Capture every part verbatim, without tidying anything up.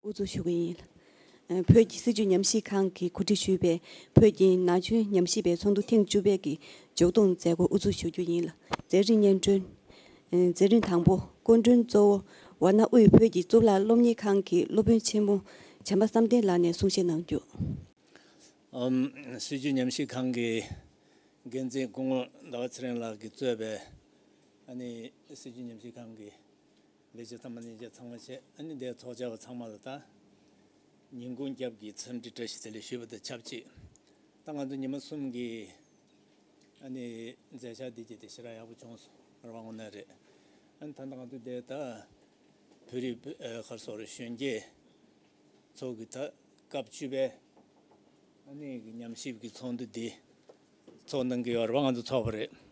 དབུ་འཛུགས་ཞུ་གི་ཡིན། ཨ། བོད་ཀྱི་སྲིད་བྱུས་ཉམས་ཞིབ་ཁང་གིས་གོ་སྒྲིག་ཞུས་པའི་བོད་ཀྱི་ན་གཞོན་ཉམས་ཞིབ་པའི་ཚོགས་འདུ་ཐེངས་བཅུ་པའི་གི་མཇུག་སྡོམ་མཛད་སྒོ་དབུ་འཛུགས་ཞུ་རྒྱུ་ཡིན་ལ། མཛད་རིམ་སྙན་སྒྲོན། ཨ། མཛད་རིམ་དང་པོ་སྐུ་མགྲོན་གཙོ་བོ་ཝཱ་ཎ་དབུས་བོད་ཀྱི་གཙུག་ལག་སློབ་གཉེར་ཁང་གི་སློབ་དཔོན་ཆེན་མོ་བྱམས་པ་བསམ་གཏན་ལགས་ནས་གསུང་བཤད་གནང་རྒྱུ། ཨམ། སྲིད་བྱུས་ཉམས་ཞིབ་ཁང་གི་འགན་འཛིན་སྐུ་ངོ་ཟླ་བ་ཚེ་རིང་ལགས་ཀྱིས་གཙོས་པའི་ཨ་ནི་སྲིད་བྱུས་ཉམས་ཞིབ་ཁང་གི་ལས་བྱེད་ཚང་མ་ལྷན་རྒྱས་ཚང་མ་བཅས། ཨ་ནི་འདིར་ཚོགས་བཅར་བ་ཚང་མ་ལ་ད་ཉིན་གུང་སྐབས་ཀྱི་འཚམས་འདྲི་བཀྲ་ཤིས་བདེ་ལེགས་ཞུས་པ་དང་ཆབས་ཅིག་ད་ང་ཚོ་ཉི་མ་གསུམ་གྱི་ཨ་ནི་མཛད་འཆར་འདི་བརྒྱུད་དེ་ཞེ་དྲག་ཡག་པོ་བྱུང་སོང་། རེད་པ། དངོས་གནས་རེད། ཨ་ནི་ད་ལྟ་ང་ཚོ་འདིར་ད་བོད་རིགས་ཨ་ག་རེ་ཟེར་དགོས་རེད། གཞོན་སྐྱེས་ཚོ་གི་ད་སྐབས་བཅུ་པའི་ཨ་ནི་གི་ཉམས་ཞིབ་ཀྱི་ཚོགས་འདུ་འདི་ཚོགས་གནང་གི་ཡོད་རེད་པ། ང་ཚོ་ཚོགས་པ་རེད།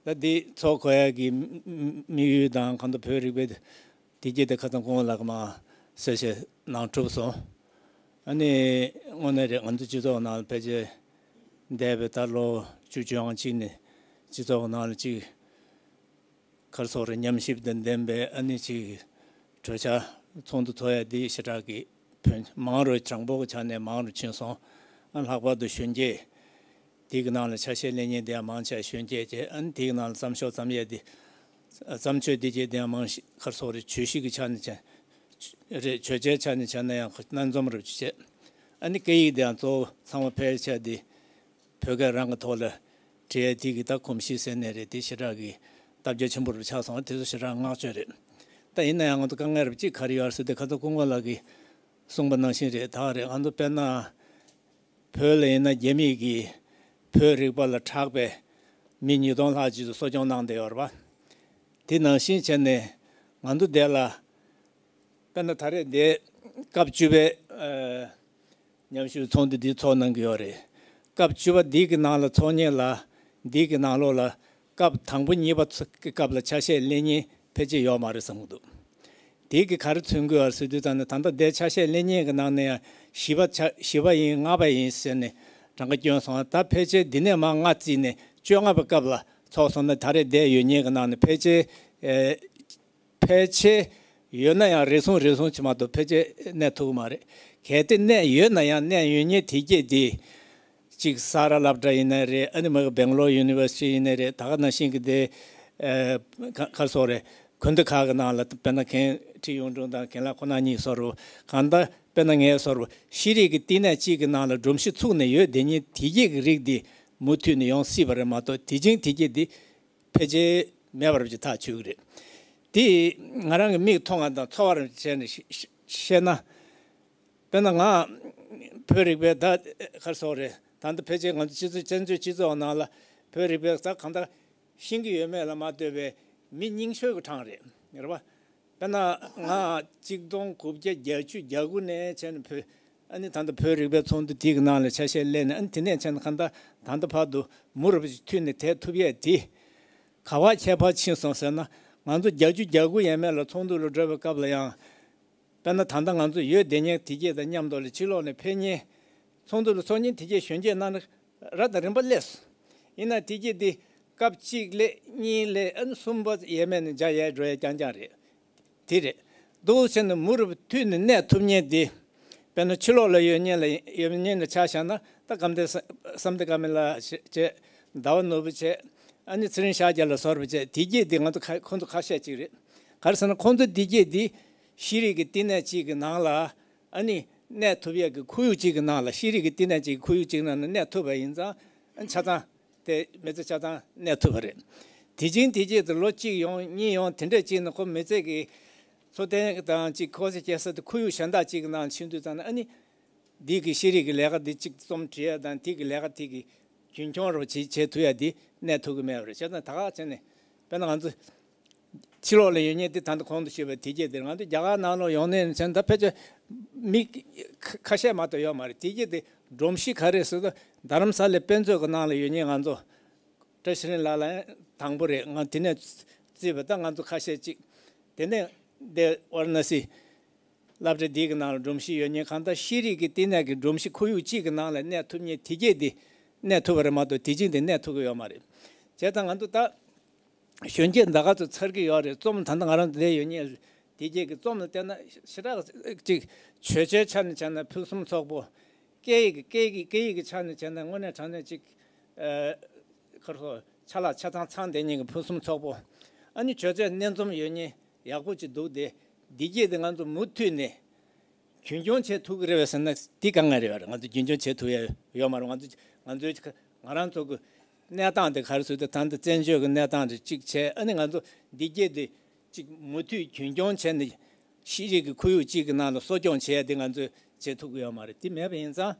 ད་འདི་ཚོགས་དགོས་ཡ་གི་དམིགས་ཡུལ་དང་གང་ལྟར་བོད་རིག་པའི་དེ་རྗེས་དེ་ཁ་སང་སྐུ་ངོ་ལགས་ཀྱིས་མར་གསལ་བཤད་གནང་གྲུབ་སོང་། ཨ་ནི་དངོས་གནས་རེད། ང་ཚོ་སྤྱི་ཚོགས་ནང་ལ་ཕལ་ཆེར་འདས་པའི་ད་ལོ་བཅུ་བཅོ་ལྔ་ཅིག་ནས་སྤྱི་ཚོགས་ནང་ལ་ཅིག་ག་རེ་ཟེར་དགོས་རེད། ཉམས་ཞིབ་དང་ལྡན་པའི་ཨ་ནི་ཅིག་གྲོས་འཆར་ཚོགས་འདུ་ཚོགས་ཡ་འདི་ཞེ་དྲག་གི་ཕན། མང་རུ་གྲངས་འབོར་གྱི་ཆ་ནས་མང་རུ་ཕྱིན་སོང་། ཨ། ལྷག་པར་དུ་གཞོན་སྐྱེས་དེ་གི་ནང་ལ་ཆ་ཤས་ལེན་མཁན་དེ་ཡང་མང་ཆེ་བ་གཞོན་སྐྱེས་བྱས། ཨ་ནི་དེ་གི་ནང་ལ་བརྩམས་ཤོག་བརྩམས་ཡས་དེ། བརྩམས་ཆོས་དེ་བྱས་དེ་ཡང་མང་ཤོས་ག་རེ་ཟེར་དགོས་རེད། བརྗོད་གཞི་གི་ཆ་ནས་བྱས། རེད། བརྗོད་བྱའི་ཆ་ནས་བྱས་ན་ཡང་སྣ་འཛོམས་རུ་བྱས། ཨ་ནི་སྐད་ཡིག་དེ་ཡང་གཙོ་བོ་ཚང་མ་ཕལ་ཆེར་དེ་བོད་སྐད་རང་གི་ཐོག་ལ་བྲིས་ཡས་དེ་གི་ད་གོམས་གཤིས་ཟེར་ནའི་རེད། དེ་ཞེ་དྲག་གི་སྟབས་རྒྱལ་ཆེན་པོ་རུ་ཆགས་སོང་། དེ་ཚོ་ཞེ་དྲག་བསྔགས་བརྗོད་རེད། ད་ཡིན་ན་ཡང་ང་ཚོ་དཀའ་ངལ་རབ་གཅིག་ག་རེ་ཡོད་རེད་ཟེར་དུས། ཁ་སང་སྐུ་ངོ་ལགས་ཀྱིས་གསུངས་པ་ནང་བཞིན་རེད། ད་རེད། ང་ཚོ་དཔེར་ན་བོད་ལ་ཡིན་ན་རྒྱ་མིས་ཀྱིས་བོད་རིག་པ་ལ་གྲགས་པའི་མི་ཉིས་སྟོང་ལྷག་ཅིག་ཏུ་གསོ་སྐྱོང་གནང་བསྡད་ཡོད་རེད་པ། དེ་ནང་བཞིན་བྱས་ནས་ང་ཚོ་འདི་ལ་དཔེར་ན་ད་རེས་འདི་སྐབས་བཅུ་པའི་ཨ་ཉམས་ཞིབ་ཚོགས་འདུ་འདི་ཚོགས་གནང་གི་ཡོད་རེད། སྐབས་བཅུ་པ་འདི་གི་ནང་ལ་ཚོགས་མཁན་ལ་འདི་གི་ནང་ལོགས་ལ་སྐབས་དང་པོ་གཉིས་པ་ཚོ་གི་སྐབས་ལ་ཆ་ཤས་ལེན་མཁན་ཕལ་ཆེར་ཡོད་མ་རེད་བསམ་གྱི་འདུག་དེ་གི་ག་རེ་མཚོན་གྱི་ཡོད་རེད་ཟེར་དུས་ཙམ་ནས། ད་ལྟ་འདིར་ཆ་ཤས་ལེན་མཁན་གྱི་ནང་ནས་ཡང་བཞི་པ་ཆ་བཞི་པ་ཡིན། ལྔ་པ་ཡིན་ཟེར་ནས་གྲངས་ཀ་བསྐྱོན་སོང་། ད་ཕལ་ཆེར་འདི་ནས་མར་ལྔ་བརྩིས་ནས་བཅོ་ལྔ་པའི་སྐབས་ལ་ཚོགས་སོང་ན། ད་རེས་འདིར་ཡོད་མཁན་གྱི་ནང་ནས་ཕལ་ཆེར་ཨེ་ཕལ་ཆེར་ཡོད་ན་ཡང་རེ་ཟུང་རེ་ཟུང་ཅིག་མ་གཏོགས་ཕལ་ཆེར་གནས་ཐུབ་ཀྱི་མ་རེད། གལ་ཏེ་གནས་ཡོད་ན་ཡང་། གནས་ཡོད་མཁན་དེ་གྱད་དེ་གཅིག་ས་རཱ་སློབ་གྲྭ་ཡིན་ནའི་རེད། ཨ་ནི་མ་གི་སྦེང་ལོར་ཡུ་ནི་ཝར་སི་ཊི་ཡིན་ནའི་རེད། ད་ག་ནང་བཞིན་གྱི་དེ་ཨ་ག་ག་རེ་ཟེར་དགོས་རེད། དགོན་སྡེ་ཁག་གི་ནང་ལ་དཔེར་ན་མཁན་ཁྲི་གཡུང་དྲུང་དང་རྒན་ལགས་ཁོང་རྣམ་གཉིས་བཟོ་འདྲ། གང་ལྟར་དཔེར་ན་ངས་བཟོ་འདྲ་ཤེས་རིག་གི་བསྟི་གནས་གཅིག་གི་ནང་ལ་སྒྲོམ་གཞི་ཚུགས་ནས་ཡོད་བསྡད་མཁན་དེ་གྱད་ཀྱི་རིགས་འདི་མུ་མཐུད་ནས་ཡོང་སྲིད་པ་རེད་མ་གཏོགས། དེ་བཞིན་དེ་གྱད་འདི་ཕལ་ཆེར་མེད་པ་རེད་ཅེས་ཐག་ཆོད་ཀྱི་རེད། དེ་ང་རང་གི་མིག་མཐོང་བ་དང་ཚོར་བ་རང་བྱས་ནས་བཤད་བཤད་ན། དཔེར་ན་ང་བོད་རིག་པའི་ད་ག་རེ་ཟེར་དགོས་རེད། ད་ལྟ་ཕལ་ཆེར་ང་ཚོ་སྤྱི་ཚོགས་བཙན་བྱོལ་སྤྱི་ཚོགས་ནང་ལ་བོད་རིག་པའི་ད་གང་ལྟར་ཤེས་ཀྱི་ཡོད་མེད་ལ་མ་ལྟོས་པའི་མི་རྙིང་ཤོས་ཀྱི་གྲངས་རེད། རེད་པ། དཔེར་ན་ང་གཅིག་སྟོང་དགུ་བརྒྱ་བརྒྱད་ཅུ་གྱ་དགུ་ནས་བྱས་ནས་བོད། ཨ་ནི་ད་ལྟ་བོད་རིག་པའི་ཚོགས་འདུ་དེ་གི་ནང་ལ་ཆ་ཤས་ལེན་ནས། ཨ་ནི་དེ་ནས་བྱས་ནས་གང་ལྟར་ད་ལྟ་བར་དུ་མུ་རུབ་ཅིག་མཐུད་ནས་བསྡད་ཐུབ་ཡས་དེ་ག་པར་ཁྱད་པར་ཕྱིན་སོང་ཟེར་ན། ང་ཚོ་བརྒྱད་ཅུ་གྱ་དགུ་ཡས་མས་ལ་ཚོགས་འདུ་ལ་འགྲོ་བའི་སྐབས་ལ་ཡང་། དཔེར་ན་ད་ལྟ་ང་ཚོ་ཡོད་བསྡད་མཁན་དེ་གྱད་དང་མཉམ་དུ་ལ་ཕྱི་ལོགས་ནས་ཕེབས་མཁན། ཚོགས་འདུ་ལ་ཚོགས་མཁན་དེ་གྱད་གཞོན་སྐྱེས་རྣམས་རབ་དང་རིམ་པ་སླེབས་སོང་། ཡིན་ན་དེ་གྱད་འདི་སྐབས་གཅིག་སླེབས། གཉིས་སླེབས། ཨ་ནི་གསུམ་པ་ཡས་མས་ནས་བརྒྱ་ཡས་འགྲོ་ཡས་རྐྱང་རྐྱང་རེད། དེ་རེད། འདུག་བྱས་ནས་མུ་རུབ་མཐུད་ནས་གནས་ཐུབ་མཁན་དེ། དཔེར་ན་ཕྱི་ལོགས་ལ་ཡོད་མཁན་ལ་ཡོད་མཁན་ལ་ཆ་བཞག་ན། ད་སྐབས་དེར་བསམ་གཏན་དཀར་མོ་ལགས་བྱས། ཟླ་བ་ནོར་བུ་བྱས། ཨ་ནི་ཚེ་རིང་ཤཱཀྱ་ལ་སོགས་པ་བྱས། དེ་གྱད་འདི་ང་ཚོ་ཁ་ཁོང་ཚོ་ཁ་ཤས་ཅིག་རེད། ག་རེ་ཟེར་ན་ཁོང་ཚོ་དེ་གྱད་འདི་ཤེས་རིག་གི་བསྟི་གནས་གཅིག་གི་ནང་ལ། ཨ་ནི་གནས་ཐུབ་ཡས་ཀྱི་ཁོར་ཡུག་གཅིག་གི་ནང་ལ། ཤེས་རིག་གི་བསྟི་གནས་གཅིག་གི་ཁོར་ཡུག་གཅིག་ནང་ལ་གནས་ཐུབ་པ་ཡིན་ཙང་། ཨ་ནི་ཆ་ཚང་དེ་མི་ཚེ་ཆ་ཚང་གནས་ཐུབ་པ་རེད། དེ་བཞིན་དེ་གྱད་དུ་ལོ་གཅིག་ཡོང་གཉིས་ཡོང་དེ་འདྲ་ཅིག་ནས་ཁོ་མི་ཚེ་གི་འཚོ་རྟེན་དང་གཅིག་ཁོ་ཚོ་སྐྱེལ་ས་དེ་ཁོར་ཡུག་གཞན་དག་ཅིག་གི་ནང་ཕྱིན་དུས་ཙམ་ན། ཨ་ནི་འདི་གི་ཤེས་རིག་གི་ལས་ཀ་འདི་གཅིག་རྩོམ་འབྲི་ཡས་དང་། དེ་གི་ལས་ཀ་དེ་གི་རྒྱུན་འཁྱོངས་རོགས་བྱེད་བྱེད་ཐུབ་ཡས་འདི་གནས་ཐུབ་ཀྱི་མེད་པ་རེད། བྱས་ཙང་ད་ག་བྱས་ནས་དཔེར་ན་ང་ཚོ་ཕྱི་ལོགས་ལ་ཡོད་མཁན་དེ། ད་ལྟ་གོང་དུ་ཞུས་པ་དེ་གྱད་དེ་ང་ཚོ་རྒྱ་གར་ནང་ལོགས་ཡོང་ནས་བྱས་ན། ད་ཕལ་ཆེར་མི་ཁ་ཁ་ཤས་མ་གཏོགས་ཡོད་མ་རེད། དེ་གྱད་དེ་སྒྲོམ་གཞི་ག་རེ་ཟེར་ན། རྡ་རམ་ས་ལའི་དཔེ་མཛོད་ཀྱི་ནང་ལ་ཡོད་མཁན་ང་ཚོ་བཀྲ་ཤིས་ཚེ་རིང་ལགས་ལ་དང་པོ་རེད། ང་དེ་ནས་བརྩིས་པ་ད་ང་ཚོ་ཁ་ཤས་ཅིག་དེ་ནས་འདི་ཝཱ་ར་ཎ་སི་སློབ་གྲྭ་འདི་གི་ནང་ལ་སྒྲོམ་གཞི་ཡོད་མཁན། གང་ལྟར་ཤེས་རིག་གི་བསྟི་གནས་ཀྱི་སྒྲོམ་གཞི་ཁོར་ཡུག་གཅིག་གི་ནང་ལ་གནས་ཐུབ་མཁན་དེ་གྱད་འདི་གནས་ཐུབ་པ་རེད་མ་གཏོགས། དེ་བཞིན་དེ་གནས་ཐུབ་ཀྱི་ཡོད་མ་རེད། བྱས་ཙང་ང་ཚོ་ད་གཞོན་སྐྱེས་ད་ག་ཚོད་ཚར་གྱི་ཡོད་རེད། རྩོམ་ད་ལྟ་ང་རང་ཚོ་བསྡད་ཡོད་མཁན། དེ་རྗེས་ཀྱི་རྩོམ་ལ་བལྟས་ན་ཞེ་དྲག་ཅིག་ཆོས་ཆོས་ཆ་ནས་བྱས་ན་ཕུན་སུམ་ཚོགས་པོ། སྐད་ཡིག་གི་སྐད་ཡིག་གི་སྐད་ཡིག་གི་ཆ་ནས་བྱས་ན་དངོས་གནས་དྲང་གནས་ཅིག་ཨ་ཁར་སོ་ཆ་ལག་ཆ་ཚང་ཚང་བསྡད་མཁན་གྱི་ཕུན་སུམ་ཚོགས་པོ། ཨ་ནི་ཆོས་ཆོས་སྣེ་འཛོམས་ཡོད་མཁན་ཡག་པོ་ཅིག་འདུག་སྟེ། འདི་སྐད་དེ་ང་ཚོ་མུ་མཐུད་ནས་རྒྱུན་སྐྱོང་བྱེད་ཐུབ་ཀྱི་རེད་བས་ཟེར་ན་འདི་དཀའ་ངལ་རེད་བ་རེད། ང་ཚོ་རྒྱུན་སྐྱོང་བྱེད་ཐུབ་ཡ་ཡོད་མ་རེད། ང་ཚོ་ང་ཚོའི་ང་རང་ཚོ་གི་གནས་སྟངས་དེ་ག་རེ་ཟེར་དུས་ད་ལྟ་བཙན་བྱོལ་གྱི་གནས་སྟངས་དེ་གཅིག་བྱས། ཨ་ནི་ང་ཚོ་འདི་སྐད་དེ་གཅིག་མུ་མཐུད་རྒྱུན་སྐྱོང་བྱས་ནས་ཤེས་རིག་གི་ཁོར་ཡུག་གཅིག་གི་ནང་ལ་གསོ་སྐྱོང་བྱས་ཏེ་ང་ཚོས་བྱེད་ཐུབ་ཀྱི་ཡོད་མ་རེད། དེ་མེད་པ་ཡིན་ཙང་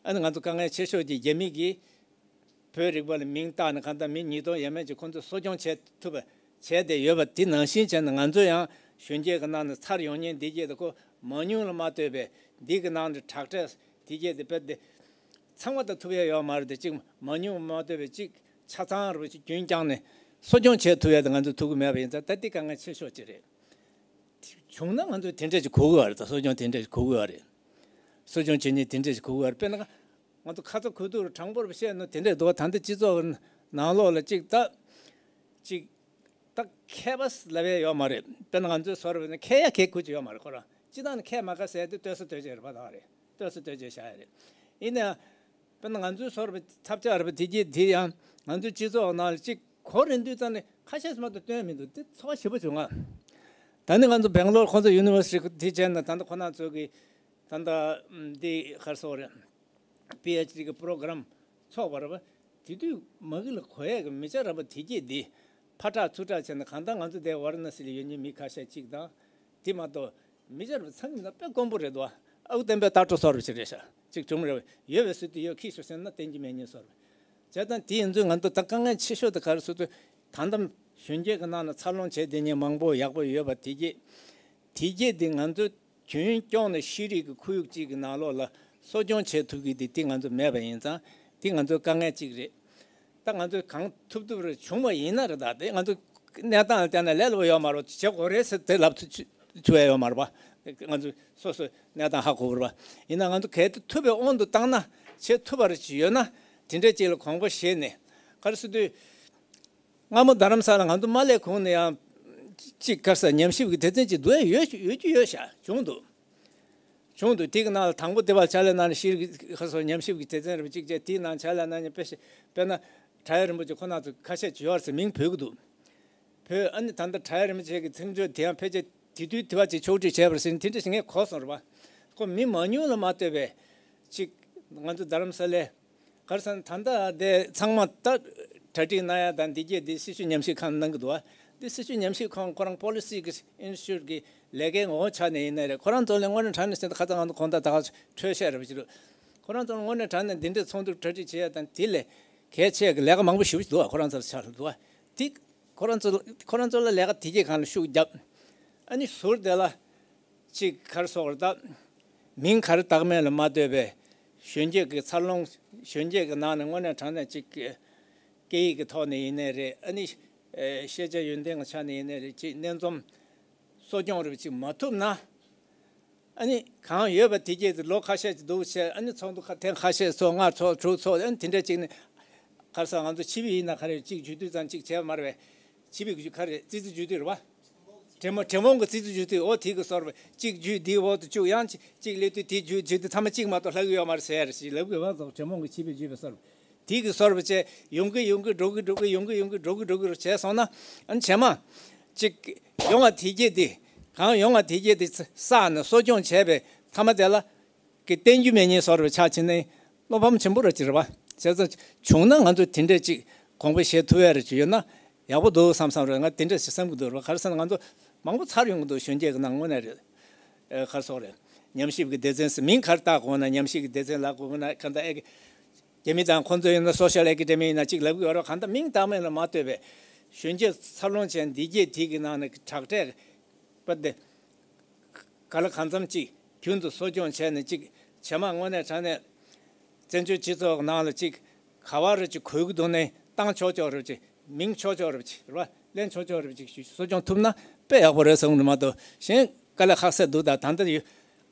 ཨ་ནི་ང་ཚོ་དཀའ་ངལ་ཆེ་ཤོས་དེ་རྒྱ་མི་གིས་བོད་རིག་པ་ལ་མིང་བཏགས་ནས་གང་ལྟར་མི་ཉིས་སྟོང་ཡས་མས་ཀྱིས་ཁོང་ཚོས་གསོ་སྐྱོང་བྱེད་ཐུབ་པ་བྱས་ཏེ་ཡོད་པ་དེ་ནང་བཞིན་བྱས་ནས་ང་ཚོ་ཡང་གཞོན་སྐྱེས་ཀྱི་ནང་ནས་ཚར་ཡོང་མཁན་འདི་སྐད་དེ་ཁོ་མང་ཉུང་ལ་མ་ལྟོས་པའི་འདི་གི་ནང་ནས་དྲག་གྲས་དེ་སྐད་དེ་དཔེ་དེ་ཚང་མ་དང་ཐུབ་ཡ་ཡོད་མ་རེད་དེ། གཅིག་མང་ཉུང་མ་ལྟོས་པའི་གཅིག་ཆ་ཚང་རུ་གཅིག་རྒྱུན་བསྐྱངས་ནས་གསོ་སྐྱོང་བྱེད་ཐུབ་ཡ་དེ་ང་ཚོ་ཐུབ་ཀྱི་མེད་པ་ཡིན་ཙང་ད་འདི་དཀའ་ངལ་ཆེ་ཤོས་ཅིག་རེད། བྱུང་ན་ང་ཚོ་དེ་འདྲས་ཅིག་དགོས་ཀྱི་ཡོད་རེད། ད་གསོ་སྐྱོང་དེ་འདྲས་ཅིག་དགོས་ཀྱི་ཡོད་རེད། གསོ་སྐྱོང་བྱེད་མཁན་དེ་འདྲས་ཅིག་དགོས་ཀྱི་ཡོད་རེད། དཔེར་ན་ང་ཚོ་ཁ་ཚ་ཁུ་ཐུག་དྲང་པོར་བཤད་ན་དེ་འདྲས་འདུག་བ། ད་ལྟ་སྤྱི་ཚོགས་ནང་ལོགས་ལ་ཅིག་ད་ཅིག་ད་མཁས་པ་ལབ་ཡ་ཡོད་མ་རེད། དཔེར་ན་ང་ཚོའི་བཟོ་འདྲ་བྱས་ན་མཁས་ཡ་མཁས་ཁུལ་ཅིག་ཡོད་མ་རེད། ཁོ་རང་སྤྱི་བཏང་ནས་མཁས་མ་དགའ་ཟེར་དེ་ལྟོས་ས་ལྟོས་བྱས་རེད་པ། ད་རེད། ལྟོས་ས་ལྟོས་བྱས་བཞག་ཡ་རེད། ཡིན་ན་ཡང་དཔེར་ན་ང་ཚོའི་བཟོ་འདྲ་ཐབས་ཆག་རེད་པ། དེ་རྗེས་དེ་ཡང་ང་ཚོའི་སྤྱི་ཚོགས་ནང་ལ་ཅིག་གོ་རན་དུས་ཙམ་ནས་ཁ་ཤས་སུ་མ་གཏོགས་སྟོན་མི་འདུག་དེ་ཚོར་བ་ཞེ་པོ་བྱུང་ང་། ད་ནི་ང་ཚོ་བེང་ལོར་ཁོང་ཚོ་ཡུ་ནི་ཝར་སི་ཊི་དེ་བྱས་ན་ད་ལྟ་ཁོ་ན་ཚོ་གི་ད་ལྟ་འདི་གར་སོགས་རེད། པི་ཨེཆ་ཌི་གི་པོ་རོ་གྷ་རམ་ཚོགས་པ་རེད་པ། དེ་དུས་མ་གི་ལ་གོ་ཡས་ཀྱི་མི་ཆ་རེད་པ། དེ་སྐད་འདི་ཕར་དྲག་ཚུར་དྲག་བྱས་ན་གང་ལྟར་ང་ཚོ་དེ་ཝ་ར་ཎ་སི་ལ་ཡོད་མཁན་མི་ཁ་ཤས་གཅིག་དང་། དེ་མ་གཏོགས་མི་ཆ་རེད་པ། ཚང་གི་ན་དཔེ་དཀོན་པོ་རེད་དོ། ཨའུ་བསྟན་པའི་ལྟ་གྲུབ་བཟོ་འདྲ་ཅིག་རེད་ཤག་ཅིག་བྱུང་རེད་པ། ཡོད་པའི་སྲོལ་དུ་ཡོད། ཁྱི་ཤོར་ཟེར་ན་བསྟན་རྒྱུ་མེད་ཉེས་སོར་བྱས་ཙང་། དེ་ཡིན་ཚུལ་ང་ཚོ་ད་དཀའ་ངལ་ཆེ་ཤོས་དེ་ག་རེ་ཟེར་དུས་ད་ལྟ་གཞོན་སྐྱེས་ཀྱི་ནང་ན་འཚར་ལོངས་བྱས་བསྡད་མཁན་མང་པོ་ཡག་པོ་ཡོད་པ། དེ་སྐད་དེ་སྐད་དེ་ང་ཚོ་རྒྱུན་སྐྱོང་ནས་ཤེས་རིག་གི་ཁོར་ཡུག་ཅིག་གི་ནང་ལོགས་ལ་གསོ་སྐྱོང་བྱེད་ཐུབ་ཀྱི་དེ་དེ་ང་ཚོ་མེད་པ་ཡིན་ཙང་དེ་ང་ཚོའི་དཀའ་ངལ་ཅིག་རེད། ད་ང་ཚོས་གང་ཐུབ་ཐུབ་རེ་བྱུང་བ་ཡིན་ན་རེད། ད་དེ་ང་ཚོ་གནས་སྟངས་ལ་བལྟས་ན་ལས་སླ་པོ་ཡོད་མ་རེད། བྱེད་དགོས་རེད་ཟེར་དེ་ལབ་ཐུབ་ཐུབ་ཡ་ཡོད་མ་རེད་པ། ང་ཚོ་སོ་སོའི་གནས་སྟངས་ཧ་གོ་དགོས་རེད་པ། ཡིན་ན་ང་ཚོ་གལ་ཏེ་ཐུབ་པའི་དབང་དུ་བཏང་ན་བྱེད་ཐུབ་པ་རེ་ཅིག་ཡོད་ན་དེ་འདྲ་ཅིག་ལ་དགོངས་པ་བཞེས་ནས་ག་རེ་ཟེར་དུས། སྔ་མོ་རྡ་རམ་ས་ལ་ང་ཚོ་མ་སླེབས་གོང་ནས་ཡང་གཅིག་ག་རེ་ཟེར་ཉམས་ཞིབ་ཀྱི་སྡེ་ཚན་ཅིག་འདུག་ཡ་ཡོད་ཡོད་རྒྱུ་ཡོད་ཤག་བྱུང་འདུག་བྱུང་འདུག་དེ་གི་ནང་ལ་དང་པོ་དེ་བར་ཕྱག་ལས་གནང་ནས་ཤེས་རིག་ག་རེ་ཟེར་ཉམས་ཞིབ་ཀྱི་སྡེ་ཚན་རེད་པ། གཅིག་བྱས་དེའི་ནང་ཕྱག་ལས་གནང་མཁན་དཔེ་ཤེས་དཔེར་ན་བྲག་གཡབ་རིན་པོ་ཆེ་ཁོ་ན་ཚོ་ཁ་ཤས་ཅིག་ཡོད་རེད་ཟེར་མིང་འབོད་ཀྱི་འདུག་བོད་ཨ་ནི་ད་ལྟ་བྲག་གཡབ་རིན་པོ་ཆེ་གི་མཚན་བརྗོད་དེ་ཡང་ཕལ་ཆེར་དེ་དུས་དེ་བ་ཅིག་ཕྱོགས་སྒྲིག་བྱས་པ་རེད་ཟེར་ནས་དེ་འདྲ་ཞིག་ངས་གོ་སོང་རེད་པ། ཁོ་མི་མང་ཉུང་ལ་མ་ལྟོས་པའི་ཅིག་ང་ཚོ་རྡ་རམ་ས་ལའི་ག་རེ་ཟེར་ན་ད་ལྟ་དེ་ཚང་མ་ད་གྲ་སྒྲིག་གནང་ཡ་དང་འདི་གས་དེ་སྲི་ཞུ་ཉམས་ཞིབ་ཁང་གནང་གི་འདུག་བ། དེ་སྲི་ཞུ་ཉམས་ཞིབ་ཁང་ཁོ་རང་པོ་ལི་སི་གི་ཨིན་སི་ཊི་ཊུཊ་གི་ལས་ཀའི་ངོ་བོ་ཆ་ནས་ཡིན་ནའི་རེད། ཁོ་རང་ཚོ་ལ་དངོས་གནས་དྲང་གནས་ཟེར་ན་ཁ་ཚ་ང་ཚོ་གོང་ད་ད་ག་འཕྲོས་བཤད་རེད་པ་ཅིག་རེད། ཁོ་རང་ཚོ་ལ་དངོས་གནས་དྲང་གནས་འདི་འདྲའི་ཚོགས་འདུ་གྲ་སྒྲིག་བྱེད་ཡ་དང་དེ་ལས་གལ་ཆེ་གི་ལས་ཀ་མང་པོ་ཞེ་པོ་ཅིག་འདུག་བ། ཁོ་རང་ཚོ་ལ་ཆ་འདུག་བ། དེ་ཁོ་རང་ཚོ་ཁོ་རང་ཚོ་ལ་ལས་ཀ་དེ་གས་སྒང་ལ་ཤུགས་བརྒྱབ། ཨ་ནི་ཟུར་དེ་ལ་ཅིག་ག་རེ་ཟེར་དགོས་རེད། ད་མིང་ག་རེ་བཏགས་མིན་ལ་མ་ལྟོས་པའི་གཞོན་སྐྱེས་ཀྱི་འཚར་ལོངས། གཞོན་སྐྱེས་ཀྱི་ནང་ནས་དངོས་གནས་དྲང་གནས་ཅིག་སྐད་ཡིག་གི་ཐོག་ནས་ཡིན་ནའི་རེད། ཨ་ནི་ཤེས་བྱ་ཡོན་ཏན་གྱི་ཆ་ནས་ཡིན་ནའི་རེད། ཅིག་སྣེ་འཛོམས་གསོ་སྐྱོང་རེ་ཅིག་མ་ཐུབ་ན། ཨ་ནི་གང་ཡོད་པ་དེ་གས་དེ་ལོ་ཁ་ཤས་ཅིག་འདུག་བྱས། ཨ་ནི་ཚོགས་འདུ་ཁ་ཐེངས་ཁ་ཤས་ཚོགས། ལྔ་ཚོགས་དྲུག་ཚོགས། ཨ་ནི་དེ་འདྲ་ཅིག་ནི་ག་རེ་ཟེར་ང་ཚོ་ཆིབས་ཡིག་ཡིན་ན་ག་རེ་ཅིག་བརྒྱུད་དུས་ཙམ་ཅིག་བྱས་པ་མ་རེད་པས། ཆིབས་ཡིག་གི་ག་རེ་ཙི་ཙི་བརྒྱུད་དུས་རེད་པ། གྲོས་མོལ་གྲོས་མོལ་གྱི་ཙི་ཙི་བརྒྱུད་དུས། འོ་དེ་གི་བཟོ་འདྲ་གཅིག་བརྒྱུད་འདིའི་འོག་ཏུ་བཅུག་ཡང་གཅིག་གཅིག་སླེབས་དུས་དེ་བརྒྱུད་བརྒྱུད་དུས་མཐའ་མ་གཅིག་མ་གཏོགས་ལྷག་གི་ཡོད་མ་རེད་ཟེར་ཡ་རེད་ཞེས་ལབ་དགོས་པ་སོགས། གྲོས་མོལ་གྱི་ཆིབས་ཡིག་བརྒྱུད་པའི་བཟོ་འདྲ་དེ་གི་བཟོ་འདྲ་བྱས་ཡོང་གི་ཡོང་གི་འགྲོ་གི་འགྲོ་གི་ཡོང་གི་ཡོང་གི་འགྲོ་གི་འགྲོ་གི་རུ་བྱས་སོང་ན། ཨ་ནི་རྗེས་མ་གཅིག་ཡོང་བ་དེ་གས་དེ་གང་ཡོང་བ་དེ་གས་དེ་བསགས་ནས་གསོ་སྐྱོང་བྱས་པའི་མཐའ་མ་དེ་ལ། གི་བསྟན་རྒྱུ་མེད་མཁན་བཟོ་འདྲ་ཆགས་ཕྱིན་ནས་བློ་ཕམ་ཆེན་པོ་རེད་ཅེས་རེད་པ། བྱས་ཙང་བྱུང་ན་ང་ཚོ་དེ་འདྲས་ཅིག་དགོངས་པ་བཞེས་ཐུབ་ཡ་རེ་ཅིག་ཡོད་ན་ཡག་པོ་འདུག་བསམ་བསམ་རེད། ང་དེ་འདྲས་ཞིག་བསམ་གྱི་འདུག་རེད་པ། ག་རེ་ཟེར་ན་ང་ཚོ་མང་པོ་ཚར་ཡོང་གི་འདུག་གཞོན་སྐྱེས་ཀྱི་ནང་དངོས་གནས་རེད། ཨེ་ག་རེ་ཟེར་དགོས་རེད། ཉམས་ཞིབ་ཀྱི་སྡེ་ཚན་ཟེར་མིང་ག་རེ་བཏགས་དགོས་ན་ཉམས་ཞིབ་ཀྱི་སྡེ་ཚན་ལབ་དགོས་ན་གང་ལྟར་ཨེ་རྒྱ་མི་དང་ཁོང་ཚོ་ཡིན་ན་སོ་ཤལ་ཨེ་ཀེ་ཌེ་མི་ཡིན་ན་ཅིག་ལབ་གི་ཡོད་རེད། གང་ལྟར་མིང་བཏགས་མིན་ལ་མ་ལྟོས་པའི་གཞོན་སྐྱེས་འཚར་ལོངས་ཅན་འདི་གས་དེ་གི་ནང་ནས་དྲག་གྲས་པ་དེ་ག་ལ་གང་འཚམ་ཅིག་རྒྱུན་དུ་གསོ་སྐྱོང་བྱས་ནས་ཅིག་བྱེ་མ་དངོས་གནས་དྲང་གནས་བཙན་བྱོལ་སྤྱི་ཚོགས་ནང་ལ་ཅིག་ག་བ་རེ་ཅིག་གོ་གི་འདུག་ནས་བཏང་ཆོག་ཆོག་རེ་ཅིག་མིང་ཆོག་ཆོག་རེ་ཅིག་རེད་པ། ལེན་ཆོག་ཆོག་རེ་ཅིག་གསོ་སྐྱོང་ཐུབ་ན་དཔེ་ཡག་པོ་རེད་བསམ་གི་མ་གཏོགས་གཞན་དཀའ་ལས་ཁག་ས་འདུག་ད་ད་ལྟ་ཡོད།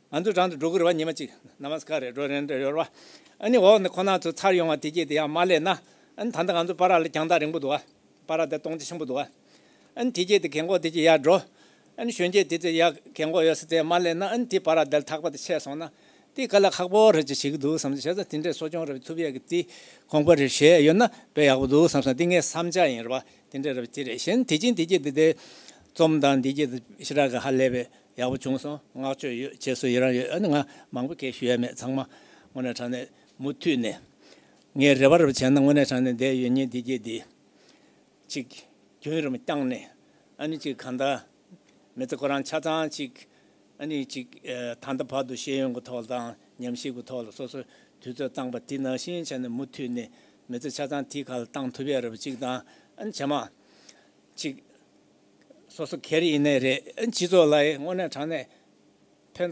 ང་ཚོ་རང་དུ་འགྲོ་གི་རེད་པ། ཉི་མ་གཅིག་ནམ་སྐར་རེ་འགྲོ་རན་རེ་ཡོད་རེད་པ། ཨ་ནི་འོག་ནས་ཁོ་ན་ཚོ་ཚར་ཡོང་བ་དེ་གས་དེ་ཡང་མ་སླེབས་ན། ཨ་ནི་ད་ལྟ་ང་ཚོ་པ་ར་ལ་རྒྱང་ཐག་རིང་པོ་འདུག་པ། པ་ར་དེ་སྟོང་ཆ་ཆེན་པོ་འདུག་པ། ཨ་ནི་དེ་གས་དེ་རྒན་གོག་དེ་གས་ཡར་འགྲོ། ཨ་ནི་གཞོན་སྐྱེས་དེ་ཚོ་ཡ་རྒན་གོག་ཡོད་ས་དེ་མ་སླེབས་ན། ཨ་ནི་དེ་བར་ལ་དལ་ཐག་པ་དེ་ཆད་སོང་ན་དེ་དཀའ་ལས་ཁག་པོ་རེད་ཅེས་བྱེད་ཀྱི་འདུག་བསམ། བྱས་ཙང་དེ་འདྲའི་གསོ་སྐྱོང་རབ་ཐུབ་ཡས་ཀྱི་དེ་གོམ་པ་རེ་བྱས་ཡོད་ན་དཔེ་ཡག་པོ་འདུག་བསམ་སོང་། དེ་ངའི་བསམ་འཆར་ཡིན་རེད་པ། དེ་འདྲ་རེད་པ། དེ་རེད། གཞན་དེ་བྱིན་དེ་བྱེད་དེ་དེ་རྩོམ་དང་དེ་བྱེད་དེ་ཞེ་དྲག་གི་ཧ་ལས་པའི་ཡག་པོ་བྱུང་སོང་། བསྔགས་བརྗོད་ཡོད། རྗེས་སུ་ཡི་རང་ཡོད། ཨ་ནི་ང་མང་པོ་སྐད་ཞུ་ཡ་མེད། ཚང་མ་དངོས་གནས་དྲང་གནས་མུ་མཐུད་ནས་ངས་རེ་བ་རེ་བ་བྱས་ན་དངོས་གནས་དྲང་གནས་འདས་ཡོད་ཉེན་དེ་བྱེད་དེ། ཅིག་རྒྱུན་རིང་བསྐྱངས་ནས། ཨ་ནི་ཅིག་གང་ལྟར་མི་ཚེ་ཁོ་རང་ཆ་ཚང་ཅིག་ཨ་ནི་ཅིག་ཨ་ད་ལྟ་བར་དུ་ཤེས་ཡོན་གྱི་ཐོག་དང་ཉམས་ཞིབ་ཀྱི་ཐོག་ལ་སོ་སོས་དུས་ཚོད་བཏང་པ་དེ་ནང་བཞིན་བྱས་ནས་མུ་མཐུད་ནས་མི་ཚེ་ཆ་ཚང་དེའི་ཁ་ལ་བཏང་ཐུབ་ཡ་རེ་བ་ཅིག་དང་། ཨ་ནི་ཇེ་མང་ཅིག་སོ་སོ་སྒེར་ཡིན་ནའི་རེད། ཨ་ནི་སྤྱི་ཚོགས་ལ་ཡང་དངོས་གནས་དྲང་གནས་ཕན་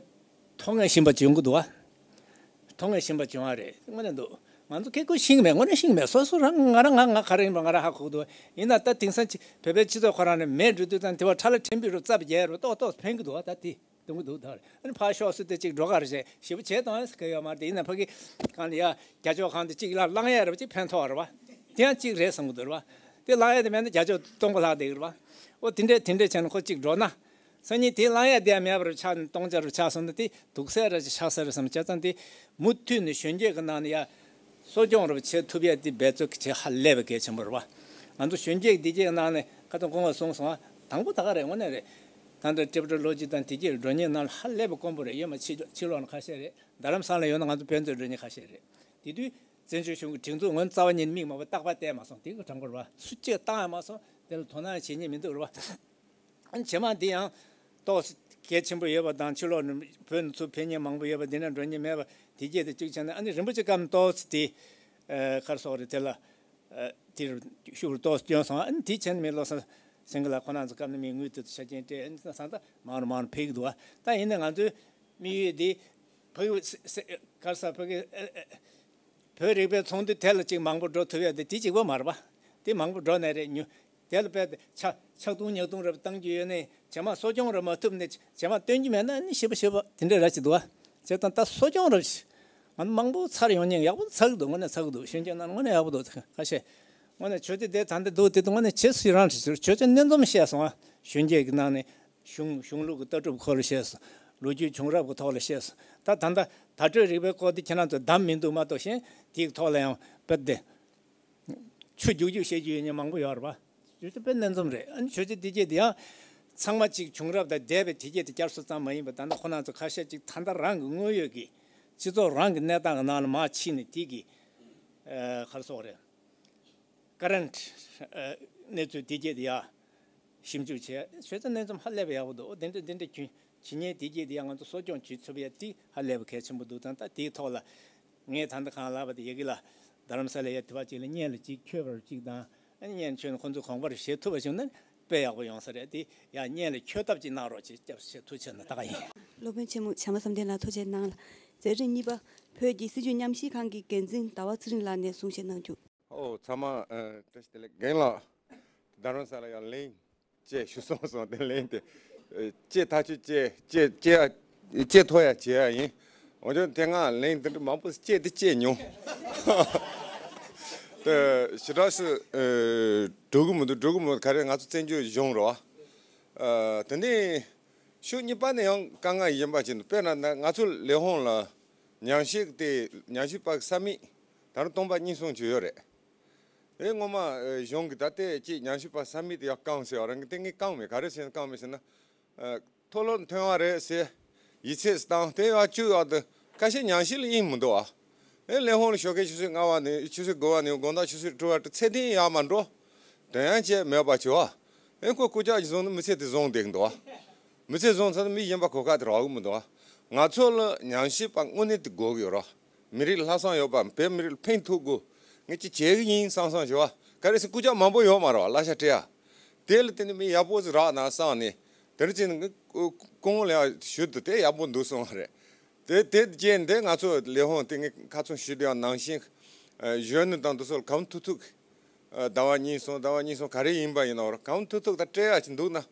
ཐོགས་ངེས་བཞིན་པ་ཅིག་ཡོང་གི་འདུག་བ། ཐོགས་ངེས་བཞིན་པ་བྱུང་བ་རེད། དངོས་གནས་འདུག་ང་ཚོ་ཁེ་ཁུ་ཤིང་མེད། དངོས་གནས་ཤིང་མེད། སོ་སོ་རང་ང་རང་ང་ང་ག་རེ་ཡིན་པ་ང་རང་ཧ་གོ་གི་འདུག་ཡིན་ན་ད་དེང་སང་ཅི་བོད་པའི་སྤྱི་ཚོགས་ཁོ་རང་ནས་མེད་འགྲོ་དུས་ཙང་དེ་བ་ཁྲ་ལ་ཕྲན་བུ་རུ་རྩབ་རྒྱག་རུ་ཏོག་ཏོག་ཕན་གི་འདུག་ད་དེ་གཏོང་གི་འདུག་ད་རེད། ཨ་ནི་ཕར་ཤོག་སུ་དེ་ཅིག་འགྲོ་ག་རེ་བྱས་ཞེ་པོ་བྱས་གཏོང་ཡ་ཟེར་གི་ཡོད་མ་རེད། ཡིན་ན་ཕ་གི་གང་ལ་ཡ་རྒྱ་ཕྱོགས་གང་དུ་ཅིག་ལ་བླང་ཡ་རེད་པ། ཅིག་ཕན་ཐོགས་རེད་པ། དེ་ཡང་ཅིག་རེད་བསམ་གི་འདུག་རེད་པ། དེ་བླང་ཡ་དེ་མེད་ན་རྒྱ་ཕྱོགས་སྟོང་པ་ལྷག་བསྡད་གི་རེད་པ། ཨོ་དེ་འདྲས་དེ་འདྲས་བྱས་ན་ཁོ་ཅིག་འགྲོ་ན། སང་ཉིན་དེ་བླང་ཡ་དེ་ཡང་མེད་པར་ཆགས་ནས་སྟོང་ཆ་རུ་ཆགས་སོང་ན་དེ་སྡུག་སྲན་ར་ཅིག་ཆགས་ས་རེད་བསམ། བྱས་ཙང་དེ་མུ་མཐུད་ནས་གཞོན་སྐྱེས་ཀྱི་ནང་ནས་ཡ་གསོ་སྐྱོང་རུ་བྱེད་ཐུབ་ཡ་དེ་འབད་རྩོལ་གྱི་བྱེད་ཧ་ལས་པའི་གལ་ཆེན་པོ་རེད་པ། ང་ཚོ་གཞོན་སྐྱེས་འདི་གའི་ནང་ནས་ཁ་ཏོན་གོང་བ་གསུངས་སོང་ཨ། དང་པོ་ད་ག་རེད། དངོས་གནས་རེད། ད་ལྟ་ཊེབ་ཊོ་ལོ་ཇི་དང་དེ་གའི་མགྲོན་གཉེར་ནང་ལ་ཧ་ལས་པའི་དཀོན་པོ་རེད། ཡོད་མ་ཕྱི་ཕྱི་ལོགས་ན་ཁ་ཤས་རེད། རྡ་རམ་ས་ལ་ཡོད་ན་ང་ཚོ་དཔེ་མཛོད་མགྲོན་གཉེར་ཁ་ཤས་རེད། དེ་དུས་བཙན་བྱོལ་གཞུང་གི་སྒྲིག་འཛུགས་ངོས་རྩ་བ་ཉིད་མིག་མང་པོ་རྟག་པར་བལྟས་མ་སོང་། དེ་གི་དྲང་པོ་རེད་པ། སུ་གཅིག་བཏང་ཡང་མ་སོང་། དེ་ལ་དོ་སྣང་བྱེད་མཁན་མི་འདུག་རེད་པ། ཨ་ནི་ཇེ་མང་འདི་ཡང་ཏོག་ཙམ་གལ་ཆེན་པོ་ཡོད་པ་དང་ཕྱི་ལོགས་ནས་བོད་ནས་ཚུར་ཕེབས་མཁན་མང་པོ་ཡོད་པ། འདི་ནས་འགྲོ་མཁན་མེད་པ། དེ་སྐད་དེ་གཅིག་བྱས་ན། ཨ་ནི་རིན་པོ་ཆེ་སྐབས་ནས་ཏོག་ཙམ་དེ་ཨ་ག་རེ་ཟེར་དགོས་རེད། དེ་ལ་ཨ་དེར་ཤུགས་ཏོག་ཙམ་བསྐྱོན་སོང་། ཨ་ནི་དེ་བྱས་ནས་མི་བློ་བཟང་སེང་གེ་ལགས་ཁོང་རྣམ་ཚོ་སྐབས་ནས་མི་དངུལ་དེ་ཚོ་ཆ་རྐྱེན་སྤྲད། ཨ་ནི་བཟང་ད་མང་རུ་མང་རུ་ཕེབས་ཀྱི་འདུག་བ། ད་ཡིན་ནའི་ང་ཚོའི་དམིགས་ཡུལ་འདི་ཕ་གི་སེ་སེ་ག་རེ་ཟེར། ཕ་གི་ཨ་ཨ་བོད་རིག་པའི་ཚོགས་འདུ་དེ་ལ་ཅིག་མང་པོ་འགྲོ་ཐུབ་ཡ་དེ་དེ་གཅིག་པོ་མ་རེད་པ། དེ་མང་པོ་འགྲོ་ནའི་རེད། ཉུ་དེ་ལ་དཔེ་ཆ་ཆག་ཐུང་ཉག་ཐུང་རེ་བཏང་རྒྱུ་ཡོད་ནའི་ཇེ་མང་གསོ་སྐྱོང་རེ་མ་ཐུབ་ནའི་ཇེ་མང་སྟོན་རྒྱུ་མེད་ན་ནི་ཞེ་པོ་ཞེ་པོ་དེ་འདྲ་ར་ཅིག་འདུག་བ། བྱས་ཙང་ད་གསོ་སྐྱོང་རེ་ང་ཚོ་མང་པོ་ཚར་ཡོང་མཁན་ཡག་པོ་ཚར་གི་འདུག་དངོས་གནས་ཚར་གི་འདུག་གཞོན་སྐྱེས་ནང་དངོས་གནས་ཡག་པོ་འདུག་ཁ་ཤས་དངོས་གནས་ཆོས་དེ་དེ་ད་འདི་འདུག་དེ་དུས་དངོས་གནས་ཆེས་སུ་རང་རེད། ཆོས་ཆོས་གནད་འཛོམས་བཤད་སོང་བ། གཞོན་སྐྱེས་ཀྱི་ནང་ནས་གཞུང་གཞུང་ལུགས་ཀྱི་ལྟ་གྲུབ་སྐོར་ལ་བཤད་སོང་། ལོ་རྒྱུས་བྱུང་རབས་ཀྱི་ཐོག་ལ་བཤད་སོང་། ད་ད་ལྟ་བརྡ་སྤྲོད་རིག་པའི་སྐོར་དེ་ཁྱེད་རང་ཚོ་བདམས་མི་འདུག་མ་གཏོགས། གཞན་དེའི་ཐོག་ལ་ཡང་དཔེ་དེ་ཆུ་རྒྱུག་རྒྱུག་བཤད་རྒྱུ་ཡོད་མཁན་མང་པོ་ཡོད་རེད་པ། ཆོས་དེ་དཔེ་གནད་འཛོམས་རེད། ཨ་ནི་ཆོས་དེ་དེ་སྐད་དེ་ཡང་ཚང་མ་གཅིག་བྱུང་རབས་དང་འདས་པའི་དེ་སྐད་དེ་བསྐྱར་གསོ་ཙམ་མ་ཡིན་པ། ད་ལྟ་ཁོ་རང་ཚོ་ཁ་ཤས་གཅིག་ད་ལྟ་རང་གི་དངོས་ཡོད་ཀྱི་སྤྱི་ཚོགས་རང་གི་གནས་སྟངས་ཀྱི་ནང་ལ་མར་ཕྱིན་ནས་དེ་གི་ཨ་ག་རེ་ཟེར་དགོས་རེད། ཀ་རན་ཊི་གནས་ཚུལ་དེ་སྐད་དེ་ཡ་ཞིབ་འཇུག་བྱས། ཆོས་དེ་གནད་འཛོམས་ཧ་ལས་པ་ཡག་པོ་འདུག་འོ་དེ་འདྲ་དེ་འདྲ་བྱུང་བྱེད་མཁན་དེ་སྐད་དེ་ཡང་ང་ཚོ་གསོ་སྐྱོང་བྱེད་ཐུབ་ཡ་དེ་ཧ་ལས་པ་གལ་ཆེན་པོ་འདུག་དང་། ད་དེའི་ཐོག་ལ་ངས་ད་ལྟ་གང་ལབ་པ་དེ་ཡ་གི་ལ་རྡ་རམ་ས་ལ་ཡ་དེ་བ་གཅིག་ལ་བརྙན་ལ་གཅིག་འཁྱོལ་བར་གཅིག་དང་། ཨ་ནི་བརྙན་འཁྱོལ་ནས་ཁོང་ཚོ་གོང་བར་བྱེད་ཐུབ་པ་བྱུང་ན་དཔེ་ཡག་པོ་ཡོང་ས་རེད། དེ་ཡ་བརྙན་ལ་འཁྱོལ་ཐབས་ཅིག་གནང་རོགས་ཅེས་སྐྱབས་སུ་མཆི། ཐུགས་རྗེ་གནང་། ད་ག་ཡིན། སློབ་དཔོན་ཆེན་མོ་བྱམས་པ་བསམ་གཏན་ལགས་ཐུགས་རྗེ་གནང་ལ། མཛད་རིམ་གཉིས་པ་བོད་ཀྱི་སྲིད་བྱུས་ཉམས་ཞིབ་ཁང་གི་འགན་འཛིན་ཟླ་བ་ཚེ་རིང་ལགས་ནས་གསུང་བཤད་གནང་རྒྱུ། ཨོ་ཚང་མ་ཨ་བཀྲ་ཤིས་བདེ་ལེགས། རྒན་ལགས་རྡ་རམ་ས་ལ་ཡར་གླེང་བཅས་ཞུ་སོང་སོང་། དེ་གླེང་དེ་ཨ་བཅད་ཐག་ཆོད་བཅད་བཅད་བཅད་ཡ་བཅད་ཐུབ་ཡ་བྱེད་ཡ་ཡིན། འོན་ཀྱང་དེ་སྔ་གླེང་དེ་འདྲ་མང་པོ་བཅད་དེ་བཅད་མྱོང་། དེ་ཞེ་དྲག་སུ་ཨ་འགྲོ་གི་མི་འདུག་འགྲོ་གི་མི་འདུག་ག་རེ་ང་ཚོ་བཙན་བྱོལ་གཞུང་རེད་པ། ཨ་དེ་ནས་ཕྱོགས་གཉིས་པ་ནས་ཡང་དཀའ་ངལ་གཞན་པ་ཅིག་འདུག་དཔེར་ན་ང་ཚོ་ལས་ཁུངས་ལ་ཉམས་ཞིབ་དེ་ཉམས་ཞིབ་པ་ས་མིག་ད་རུང་སྟོང་པ་གཉིས་གསུམ་ཅིག་ཡོད་རེད། ཨེ་སྔོན་མ་ཨེ་གཞུང་གི་ད་ལྟའི་ཅིག་ཉམས་ཞིབ་པ་ས་མིག་དེ་ཡར་བསྐངས་ཟེར་བ་རང་གི་དེ་ངས་བསྐངས་མེད། ག་རེ་བྱས་ནས་བསྐངས་མེད་ཟེར་ན། ཨེ་མཐོ་སློབ་ཐོན་པ་རེད་ཟེར་ཡིག་ཚད་བཏང་། དེ་ཡར་བཅུག་ཡག་དེ་ཁ་ཤས་ཉམས་ཞིབ་ལ་དབྱིངས་མི་འདུག་ཨ། ཨེ་ལས་ཁུངས་ལ་ཞོགས་ཀས་ཆུ་ཚོད་ལྔ་པ་ནས་ཆུ་ཚོད་དགུ་པ་ནས་དགོང་དག་ཆུ་ཚོད་དྲུག་པ་ཚད་ལྡན་ཡར་མ་འགྲོ། དོན་ཡང་བྱས་མེད་པ་བྱས་པ། ཨེ་ཁོ་རྐུབ་བཀྱག་ཅིག་བཟུང་ནས་མི་ཚེ་དེ་བཟུང་བསྡད་ཀྱི་འདུག་ཨ། མི་ཚེ་བཟུང་ཚར་ནས་མི་གཞན་པ་གོ་སྐབས་དེ་རག་གི་མི་འདུག་ཨ། ང་ཚོ་ལ་ཉམས་ཞིབ་པ་དངོས་གནས་དེ་དགོས་ཀྱི་ཡོད་རེད། མི་རིགས་ལ་ལྷག་བསམ་ཡོད་པ། བོད་མི་རིགས་ལ་ཕན་ཐོགས་དགོས། ངས་ཅིག་བྱེད་ཀྱི་ཡིན་བསམ་བསམ་བྱས་པ། ག་རེ་ཟེར་རྐུབ་བཀྱག་མང་པོ་ཡོད་མ་རེད་པ། གླ་ཆ་སྤྲད་ཡ། དེ་ལ་བརྟེན་ནས་མི་ཡག་པོ་ཞིག་རག་ན་བསམ་ནས་དེ་རིང་ཅིག་ངས་སྐུ་ངོ་ལ་ཡང་ཞུས་འདུག་དེ་ཡག་པོ་འདུག་གསུངས་པ་རེད། དེ་དེ་རྗེས་འདི་ང་ཚོ་ལས་ཁུངས་དེ་ངས་ཁ་ཚོན་ཞུས་དུས་ཡང་ནང་བཞིན་གཞོན་ནུ་དང་དེ་ཚོ་ལ་གང་ཐུབ་ཐུབ་ཟླ་བ་གཉིས་གསུམ་ཟླ་བ་གཉིས་གསུམ་ག་རེ་ཡིན་པ་ཡིན་ནའང་ར་གང་ཐུབ་ཐུབ་ད་སྤྲད་ཡ་ཅིག་འདུག་ན།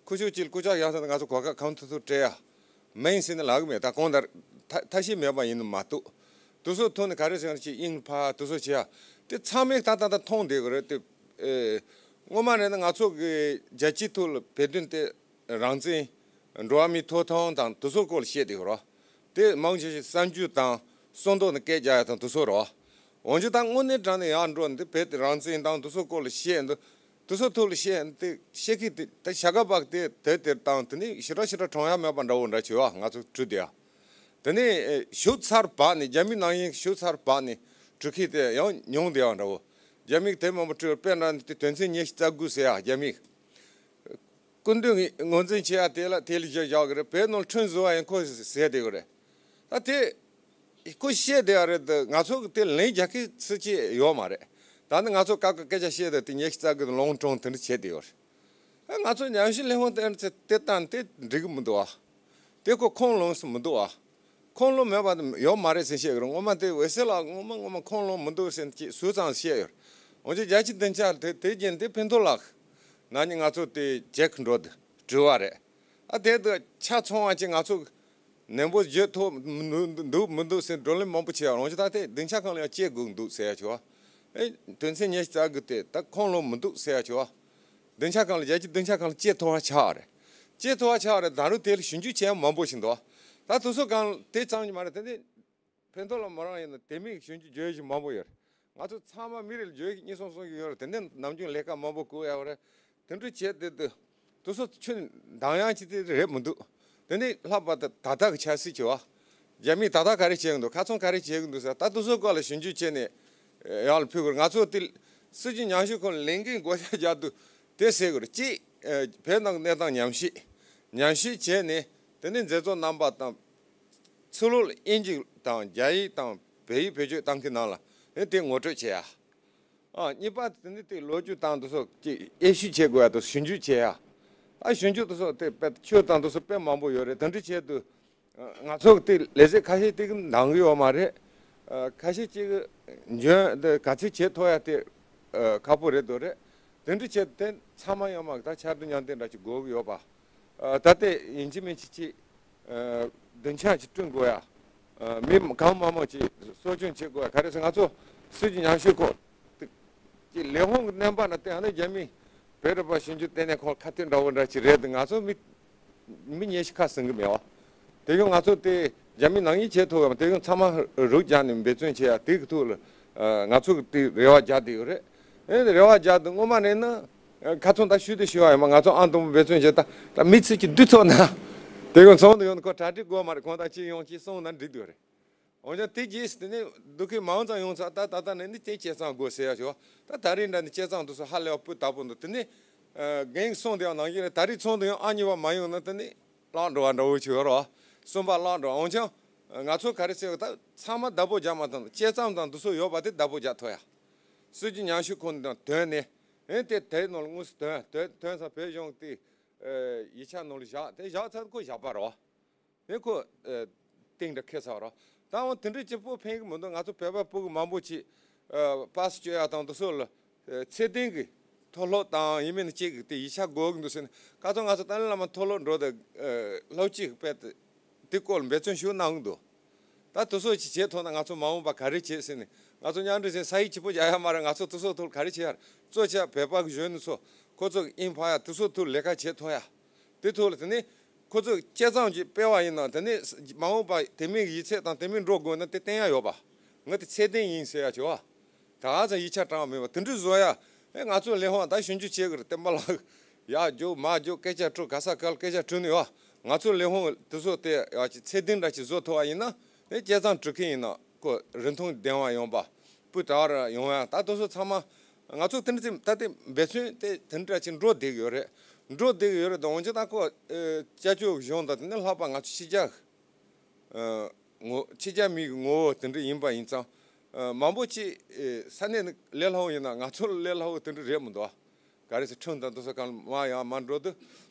ཁུ་བྱུག་ཅིག་ལ་རྐུབ་བཀྱག་ཡག་ཐོག་ན་ང་ཚོ་གོ་སྐབས་གང་ཐུབ་ཐུབ་སྤྲད་ཡ། མིན་ཟེར་ནས་ལབ་གི་མེད། ད་གང་ལྟར་ཐ་ཐབས་ཤེས་མེད་པ་ཡིན་ནི་མ་གཏོགས། དེ་ཚོ་ཐོག་ནས་ག་རེ་ཟེར་ན་ཅིག་དབྱིངས་ཕར་དེ་ཚོ་བྱེད་ཡ་དེ་ཚང་མས་ད་ད་ད་མཐོང་བསྡད་གི་རེད་དེ། ཨེ་སྔོན་མ་ནས་ན་ང་ཚོ་གི་རྒྱལ་སྤྱིའི་ཐོག་ལ་བོད་དོན་དེ་ རང་བཙན། འགྲོ་བ་མིའི་ཐོབ་ཐང་དང་དེ་ཚོ་སྐོར་ལ་བཤད་བསྡད་ཡོད་རེད། དེ་མང་ཆེ་ཞིག་གསར་འགྱུར་དང་གསོལ་འདེབས་ནས་སྐད་རྒྱག་ཡ་དང་དེ་ཚོ་རེད། འོན་ཀྱང་ད་དངོས་གནས་དྲང་གནས་ཡར་འགྲོ་ནས་དེ་བོད་དེ་རང་བཙན་དང་དེ་ཚོ་སྐོར་ལ་བཤད་འདུག་དེ་ཚོ་ཐོག་ལ་བཤད་འདུག་བཤད་མཁན་དེ་ད་བྱ་དགའ་པ་དེ་དེ་དེར་དང་དེ་ནས་ཞེ་དྲག་ཞེ་དྲག་དྲང་ཡ་མེད་པ་འདྲ་བོ་འདྲ་བྱེད་པ། ང་ཚོ་གྲོས་བསྡུར་ཡ། དེ་ནས་ཞུགས་ཚར་བ་ནས་རྒྱ་མི་ནང་བཞིན་ཞུགས་ཚར་བ་ནས་གྲོས་མཁན་དེ་ཡང་ཉུང་བསྡད་པ་འདྲ་བོ། རྒྱ་མིས་དེ་མང་པོ་གྲོས་དཔེར་ན་དེ་དོན་ཚན་ཉི་ཤུ་རྩ་དགུ་ཟེར་ཡ་རྒྱ་མིས། སྐུ་མདུན་ངོས་འཛིན་བྱེད་ཡ་དེ་ལ་དེ་ལ་བཞག་བཞག་གི་རེད། བོད་ནང་ཁྲིམས་བཟོ་བ་ཡང་ཁོ་ཟེར་བསྡད་ཡོད་རེད། ད་དེ་ཁོ་བཤད་བསྡད་ཡ་རེད། ད་ང་ཚོ་གི་དེ་ལན་རྒྱག་མཁན་སུ་གཅིག་ཡོད་མ་རེད། ད་ནི་ང་ཚོ་ཀ་ཀ་སྐད་ཆ་བཤད་བསྡད་དེ་ཉི་ཤུ་རྩ་དགུ་ལོང་ཀྲོང་དེ་འདྲ་བྱས་བསྡད་ཡོད་རེད། ཨ་ང་ཚོ་ཉམས་ཞིབ་ལས་ཁུངས་དེ་དེ་དང་དེ་འགྲིག་གི་མི་འདུག་ཨ། དེ་ཁོ་ཁུངས་ལུང་སུ་མི་འདུག་ཨ། ཁུངས་ལུང་མེད་པ་ཡོད་མ་རེད་ཟེར་བཤད་ཡོད་རེད། ངོ་མ་དེ་འོད་ཟེར་ལགས་ངོ་མ་ངོ་མ་ཁུངས་ལུང་མི་འདུག་ཟེར་གྱི་ཟུར་ཙམ་བཤད་ཡོད་རེད། འོན་ཀྱང་བརྒྱ་ཆ་བདུན་ཅུ་དེ་དེ་རྒྱུན་དེ་ཕན་ཐོགས་ལགས། ན་ནིང་ང་ཚོ་དེ་ཇེག་འགྲོ་དུ་དྲི་བ་རེད། ཨ་དེ་དུ་ཆ་ཚང་བ་ཅིག་ང་ཚོ་ནན་པོ་བརྗོད་ཐུབ་མི་འདུག་མི་འདུག་ཟེར་བགྲོ་གླེང་མང་པོ་བྱས་ཡོད་རེད། འོན་ཀྱང་ད་དེ་བདུན་ཕྲག་གང་ལ་ཡང་བཅད་དགོས་འདུག་ཟེར་ཡ་ཆོག་ཨ། ཨེ་དོན་ཚན་ཉི་ཤུ་རྩ་དགུ་དེ་ད་ཁུངས་ལུང་མི་འདུག་ཟེར་ཡ་ཆོག་ཨ། བདུན་ཕྲག་གང་ལ་བརྒྱ་ཆ་བདུན་ཕྲག་གང་ལ་བཅད་ཐུབ་པ་ཆགས་རེད། བཅད་ཐུབ་པ་ཆགས་རེད། ད་རུང་དེ་ལ་ཞིབ་འཇུག་བྱེད་ཡ་མང་པོ་ཞིག་འདུག་ད་དེ་ཚོ་གང་དེ་ཙམ་གྱིས་མ་རེད། དེ་ནས་ཕན་ཐོགས་ལ་མ་རང་ཡིན་ན་དེ་མིན་ཞིབ་འཇུག་བརྗོད་གཞི་མང་པོ་ཡོད་རེད། ང་ཚོ་ཚང་མ་མི་རེ་ལ་བརྗོད་གཞི་གཉིས་གསུམ་གསུང་གི་ཡོད་རེད། དེ་ནས་ནམ་རྒྱུན་ལས་ཀ་མང་པོ་བསྐུར་ཡ་རེད། དེ་འདྲ་བྱས་དེ་དུ་དེ་ཚོ་ཆུ་འདང་ཡང་ཅི་དེ་རེད་མི་འདུག་དེ་ནས་ལྷག་པར་དུ་ད་ལྟ་གི་ཆབ་སྲིད་ཀྱི་བ། རྒྱ་མིས་ད་ལྟ་ག་རེ་བྱེད་གི་འདུག་ཁ་ཚོན་ག་རེ་བྱེད་གི་འདུག་ཟེར། ད་དེ་ཚོའི་སྐོར་ལ་ཞིབ་འཇུག་བྱས་ནས་ཡར་ལ་ཕུལ་དགོས། ང་ཚོ་དེ་སྲིད་བྱུས་ཉམས་ཞིབ་ཁང་ལ་ལས་འགན་བགོ་བཤའ་རྒྱག་དུས་དེ་ཟེར་དགོས་རེད། གཅིག་བོད་ནང་གི་གནས་སྟངས་ཉམས་ཞིབ། ཉམས་ཞིབ་བྱས་ནས་དེ་ནས་མཛད་གཙོ་རྣམ་པ་དང་། ཚུར་ལོག་ལ་དབྱིན་ཇི་དང་རྒྱ་ཡིག་དང་བོད་ཡིག་བེད་སྤྱོད་གཏང་མཁན་ནང་ལ་དེ་ངོ་སྤྲོད་བྱེད་ཡ། ཨ་གཉིས་པ་དེ་ནི་དེ་ལོ་རྒྱུས་དང་དེ་ཚོ་ཅིག་དབྱེ་ཞིབ་བྱེད་དགོས་ཡ་དང་ཞིབ་འཇུག་བྱེད་ཡ། ཨ་ཞིབ་འཇུག་དེ་ཚོ་དེ་དཔེ་ཆོས་དང་དེ་ཚོ་དཔེ་མང་པོ་ཡོད་རེད། དེ་འདྲ་བྱས་དུས་ང་ཚོ་དེ་ལས་བྱེད་ཁ་ཤས་དེ་གི་འདང་གི་ཡོད་མ་རེད། ཨ་ཁ་ཤས་ཅིག་འཇོན་དེ་ག་ཚོད་བྱེད་ཐུབ་ཡ་དེ་ཁག་པོ་རེད་འདུག་རེད། དེ་འདྲ་བྱས་དེ་ཚང་མ་ཡོད་མ་རེད། ད་ཆར་དུ་མཉམ་དེ་འདྲ་ཅིག་དགོས་གི་ཡོད་པ། ད་ལྟའི་ཡིན་གཅིག་མིན་གཅིག་ཅིག་བདུན་ཕྲག་ཅིག་བསྐྲུན་དགོས་ཡ། མི་གང་མང་མང་ཅིག་གསོ་སྐྱོང་བྱེད་དགོས་ཡ། ག་རེ་ཟེར་ང་ཚོ་སྲིད་ཀྱི་ཉམས་ཞིབ་ཁང་ཅིག་ལས་ཁུངས་ཀྱི་རྣམ་པ་ན་བལྟས་ན་རྒྱ་མི་བོད་རིག་པ་ཞིབ་འཇུག་ལྟེ་གནས་ཁང་ཁ་གཏད་འདྲ་བོ་འདྲ་ཅིག་རེད་འདུག་ང་ཚོ་མི་མི་ཉེ་ཞིག་ཁ་ཟིན་གི་མེད་བ། དེ་ཡང་ང་ཚོ་དེ་རྒྱ་མི་ནང་ཡིན་བྱེད་ཐུབ་བ་དེ་ཡང་ཚང་མ་རུག་རྒྱག་ནས་འབད་བརྩོན་བྱེད་ཡ་དེ་གི་ཐུག་ལ་ང་ཚོ་གི་དེ་རེ་བ་རྒྱག་བསྡད་ཡོད་རེད། ཨེ་རེ་བ་རྒྱག་དུས་སྔོན་མ་ནས་ན། ཁ་ཚོན་ད་ཞུས་དེ་ཞུ་བ་ཡིན་མ། ང་ཚོ་ཨང་དང་པོ་འབད་བརྩོན་བྱས་ད་ད་མི་ཚེ་གཅིག་བསྡུས་ཐུབ་ན། དེ་གོ་ཚོང་དུ་ཡོང་ནས་ཁོ་གྲ་སྒྲིག་དགོས་མ་རེད། གང་ལྟར་གཅིག་ཡོང་གཅིག་སོང་ན་འགྲིག་འདུག་རེད། འོན་ཀྱང་དེ་རྗེས་དེ་ནས་སྡུག་སྐད་མང་ཙམ་ཡོང་ཚར། ད་ད་ལྟ་ནས་ནི་དེ་བྱས་ཙང་དགོས་ཟེར་ཡ་ཞུ་བ། ད་ད་རེས་འདྲ་ནི་བྱས་ཙང་དུ་སུ་ཧ་ལས་པ་སྤུས་དག་པོ་འདུག་དེ་ནས་རྒན་སོང་དེ་ཡང་ནང་བཞིན་རེད། ད་རེས་ཚོང་དུ་ཡང་ཨང་གཉིས་པ་མ་ཡོང་ན་དེ་ནས་བརླག་འགྲོ་བ་འདྲ་བོ་ཞིག་ཡོད་རེད་བ། གསུམ་པ་བརླག་འགྲོ་བ། འོན་ཀྱང་ང་ཚོ་ག་རེ་ཟེར་བ། ད་ཚང་མ་བདག་པོ་རྒྱག་མ་ཐུབ་ན་བྱས་ཙང་དང་དུ་སུ་ཡོད་པ་དེ་བདག་པོ་རྒྱག་ཐུབ་ཡ། སྲིད་ཀྱི་ཉམས་ཞིབ་ཁང་དང་དོན་ནས་ཨེ་དེ་དེའི་ནང་ལ་དངོས་སུ་དོན་དོན་དོན་ས་བོད་གཞུང་དེ་ཡིག་ཆ་ནང་ལ་བཞག་དེ་བཞག་ཚར་ཁོ་བཞག་པ་རེད་བ། དེ་ཁོ་ཨ་སྟེང་དུ་ཁེལ་ཚར་བ་རེད། ད་འོ་དེ་འདྲའི་སྤྱི་པོ་ཕན་གི་མི་འདུག་ང་ཚོ་བོད་པ་ཕྲུ་གུ་མང་པོ་ཅིག་ཨ་པ་སི་སྤྱོད་ཡ་དང་དེ་ཚོ་ལ་ཨ་ཚད་ལྡན་གི་མཐོ་སློབ་དང་ཡིན་མིན་ཅིག་གི་དེ་ཡིག་ཆ་དགོས་གི་འདུག་ཟེར་ནས། ཁ་སང་ང་ཚོ་ཏཱ་ལའི་བླ་མ་མཐོ་སློབ་འགྲོ་དུས་ཨ་སློབ་སྤྱི་གི་དཔེ་དེ་དེ་སྐོར་ལ་འབད་བརྩོན་ཞུ་གནང་གི་འདུག་ད་དེ་ཚོ་ཅིག་བྱེད་ཐུབ་ན་ང་ཚོ་མ་འོངས་པ་ག་རེ་བྱེད་ཟེར་ནས། ང་ཚོ་མཉམ་འབྲེལ་ཟེར་ས་ཡིག་གཅིག་པོ་རྒྱག་ཡ་མ་རེད། ང་ཚོ་དེ་ཚོ་ཐོག་ལ་ག་རེ་བྱེད་ཡ་རེད། གཙོ་ཆེ་བ་བོད་པ་གི་གཞོན་ནུ་ཚོ་ཁོ་ཚོ་གི་དབྱིན་ཕ་ཡ་དེ་ཚོ་ཐོག་ལས་ཀ་བྱེད་ཐུབ་ཡ། དེ་ཐོག་ལ་དེ་ནས་ཁོ་ཚོས་དཔྱད་རྩོམ་ཅིག་སྤེལ་བ་ཡིན་ན་དེ་ནས་མ་འོངས་པ་དེ་མིན་གྱི་ཡིག་ཚད་དང་དེ་མིན་འགྲོ་དགོས་ན་དེ་བསྟན་ཡ་ཡོད་པ། ངས་དེ་ཚད་ལྡན་ཡིན་ཟེར་ཡ་བྱེད་བ། ད་ག་ཚོད་ཡིག་ཆ་དྲང་བ་མེད་པ་དེ་འདྲ་བཟོ་ཡ། ཨེ་ང་ཚོ་ལས་དབང་ད་ཞིབ་འཇུག་བྱེད་དགོས་རེད། བསྟན་པ་ལགས་ཡར་རྒྱུགས་མར་རྒྱུགས་སྐད་ཆ་དྲི་ག་ས་ག་ལ་སྐད་ཆ་དྲི་ནས་ཡོད། ང་ཚོ་ལས་དབང་དེ་ཚོ་དེ་ཡ་ཅིག་ཚད་ལྡན་འདྲ་ཅིག་བཟོ་ཐུབ་པ་ཡིན་ན་ཨེ་དཔྱད་རྩོམ་འབྲི་མཁན་ཡིན་ན་ཁོ་རིན་ཐང་ལྡན་པ་ཡོང་པ། སྤུས་དག་ར་ཡོང་ཡ། ད་དེ་ཚོ་ཚང་མ་ང་ཚོ་དེ་འདྲ་ཅིག་ད་ལྟའི་འབད་བརྩོན་དེ་དེ་འདྲ་ཅིག་འགྲོ་བསྡད་ཀྱི་ཡོད་རེད། འགྲོ་བསྡད་ཀྱི་ཡོད་རེད། ད་འོན་ཀྱང་ད་ཁོ་ཨེ་ཅ་ཅོ་གཞུང་དང་དེ་ནས་ལྷག་པ་ང་ཚོ་ཕྱི་རྒྱལ་ཨ་ངོ་ཕྱི་རྒྱལ་མི་གི་ངོ་བོ་དེ་འདྲ་ཡིན་པ་ཡིན་ཙང་། ཨ་མང་པོ་ཅིག་ཨེ་ས་གནས་ནས་ལས་སླ་བོ་ཡིན་ན་ང་ཚོ་ལས་སླ་བོ་དེ་འདྲ་རེད་མི་འདུག་ཨ། ག་རེ་ཟེར་ཁྲིམས་དང་དེ་ཚོ་གང་ལ་མར་ཡང་མར་འགྲོ་དུས།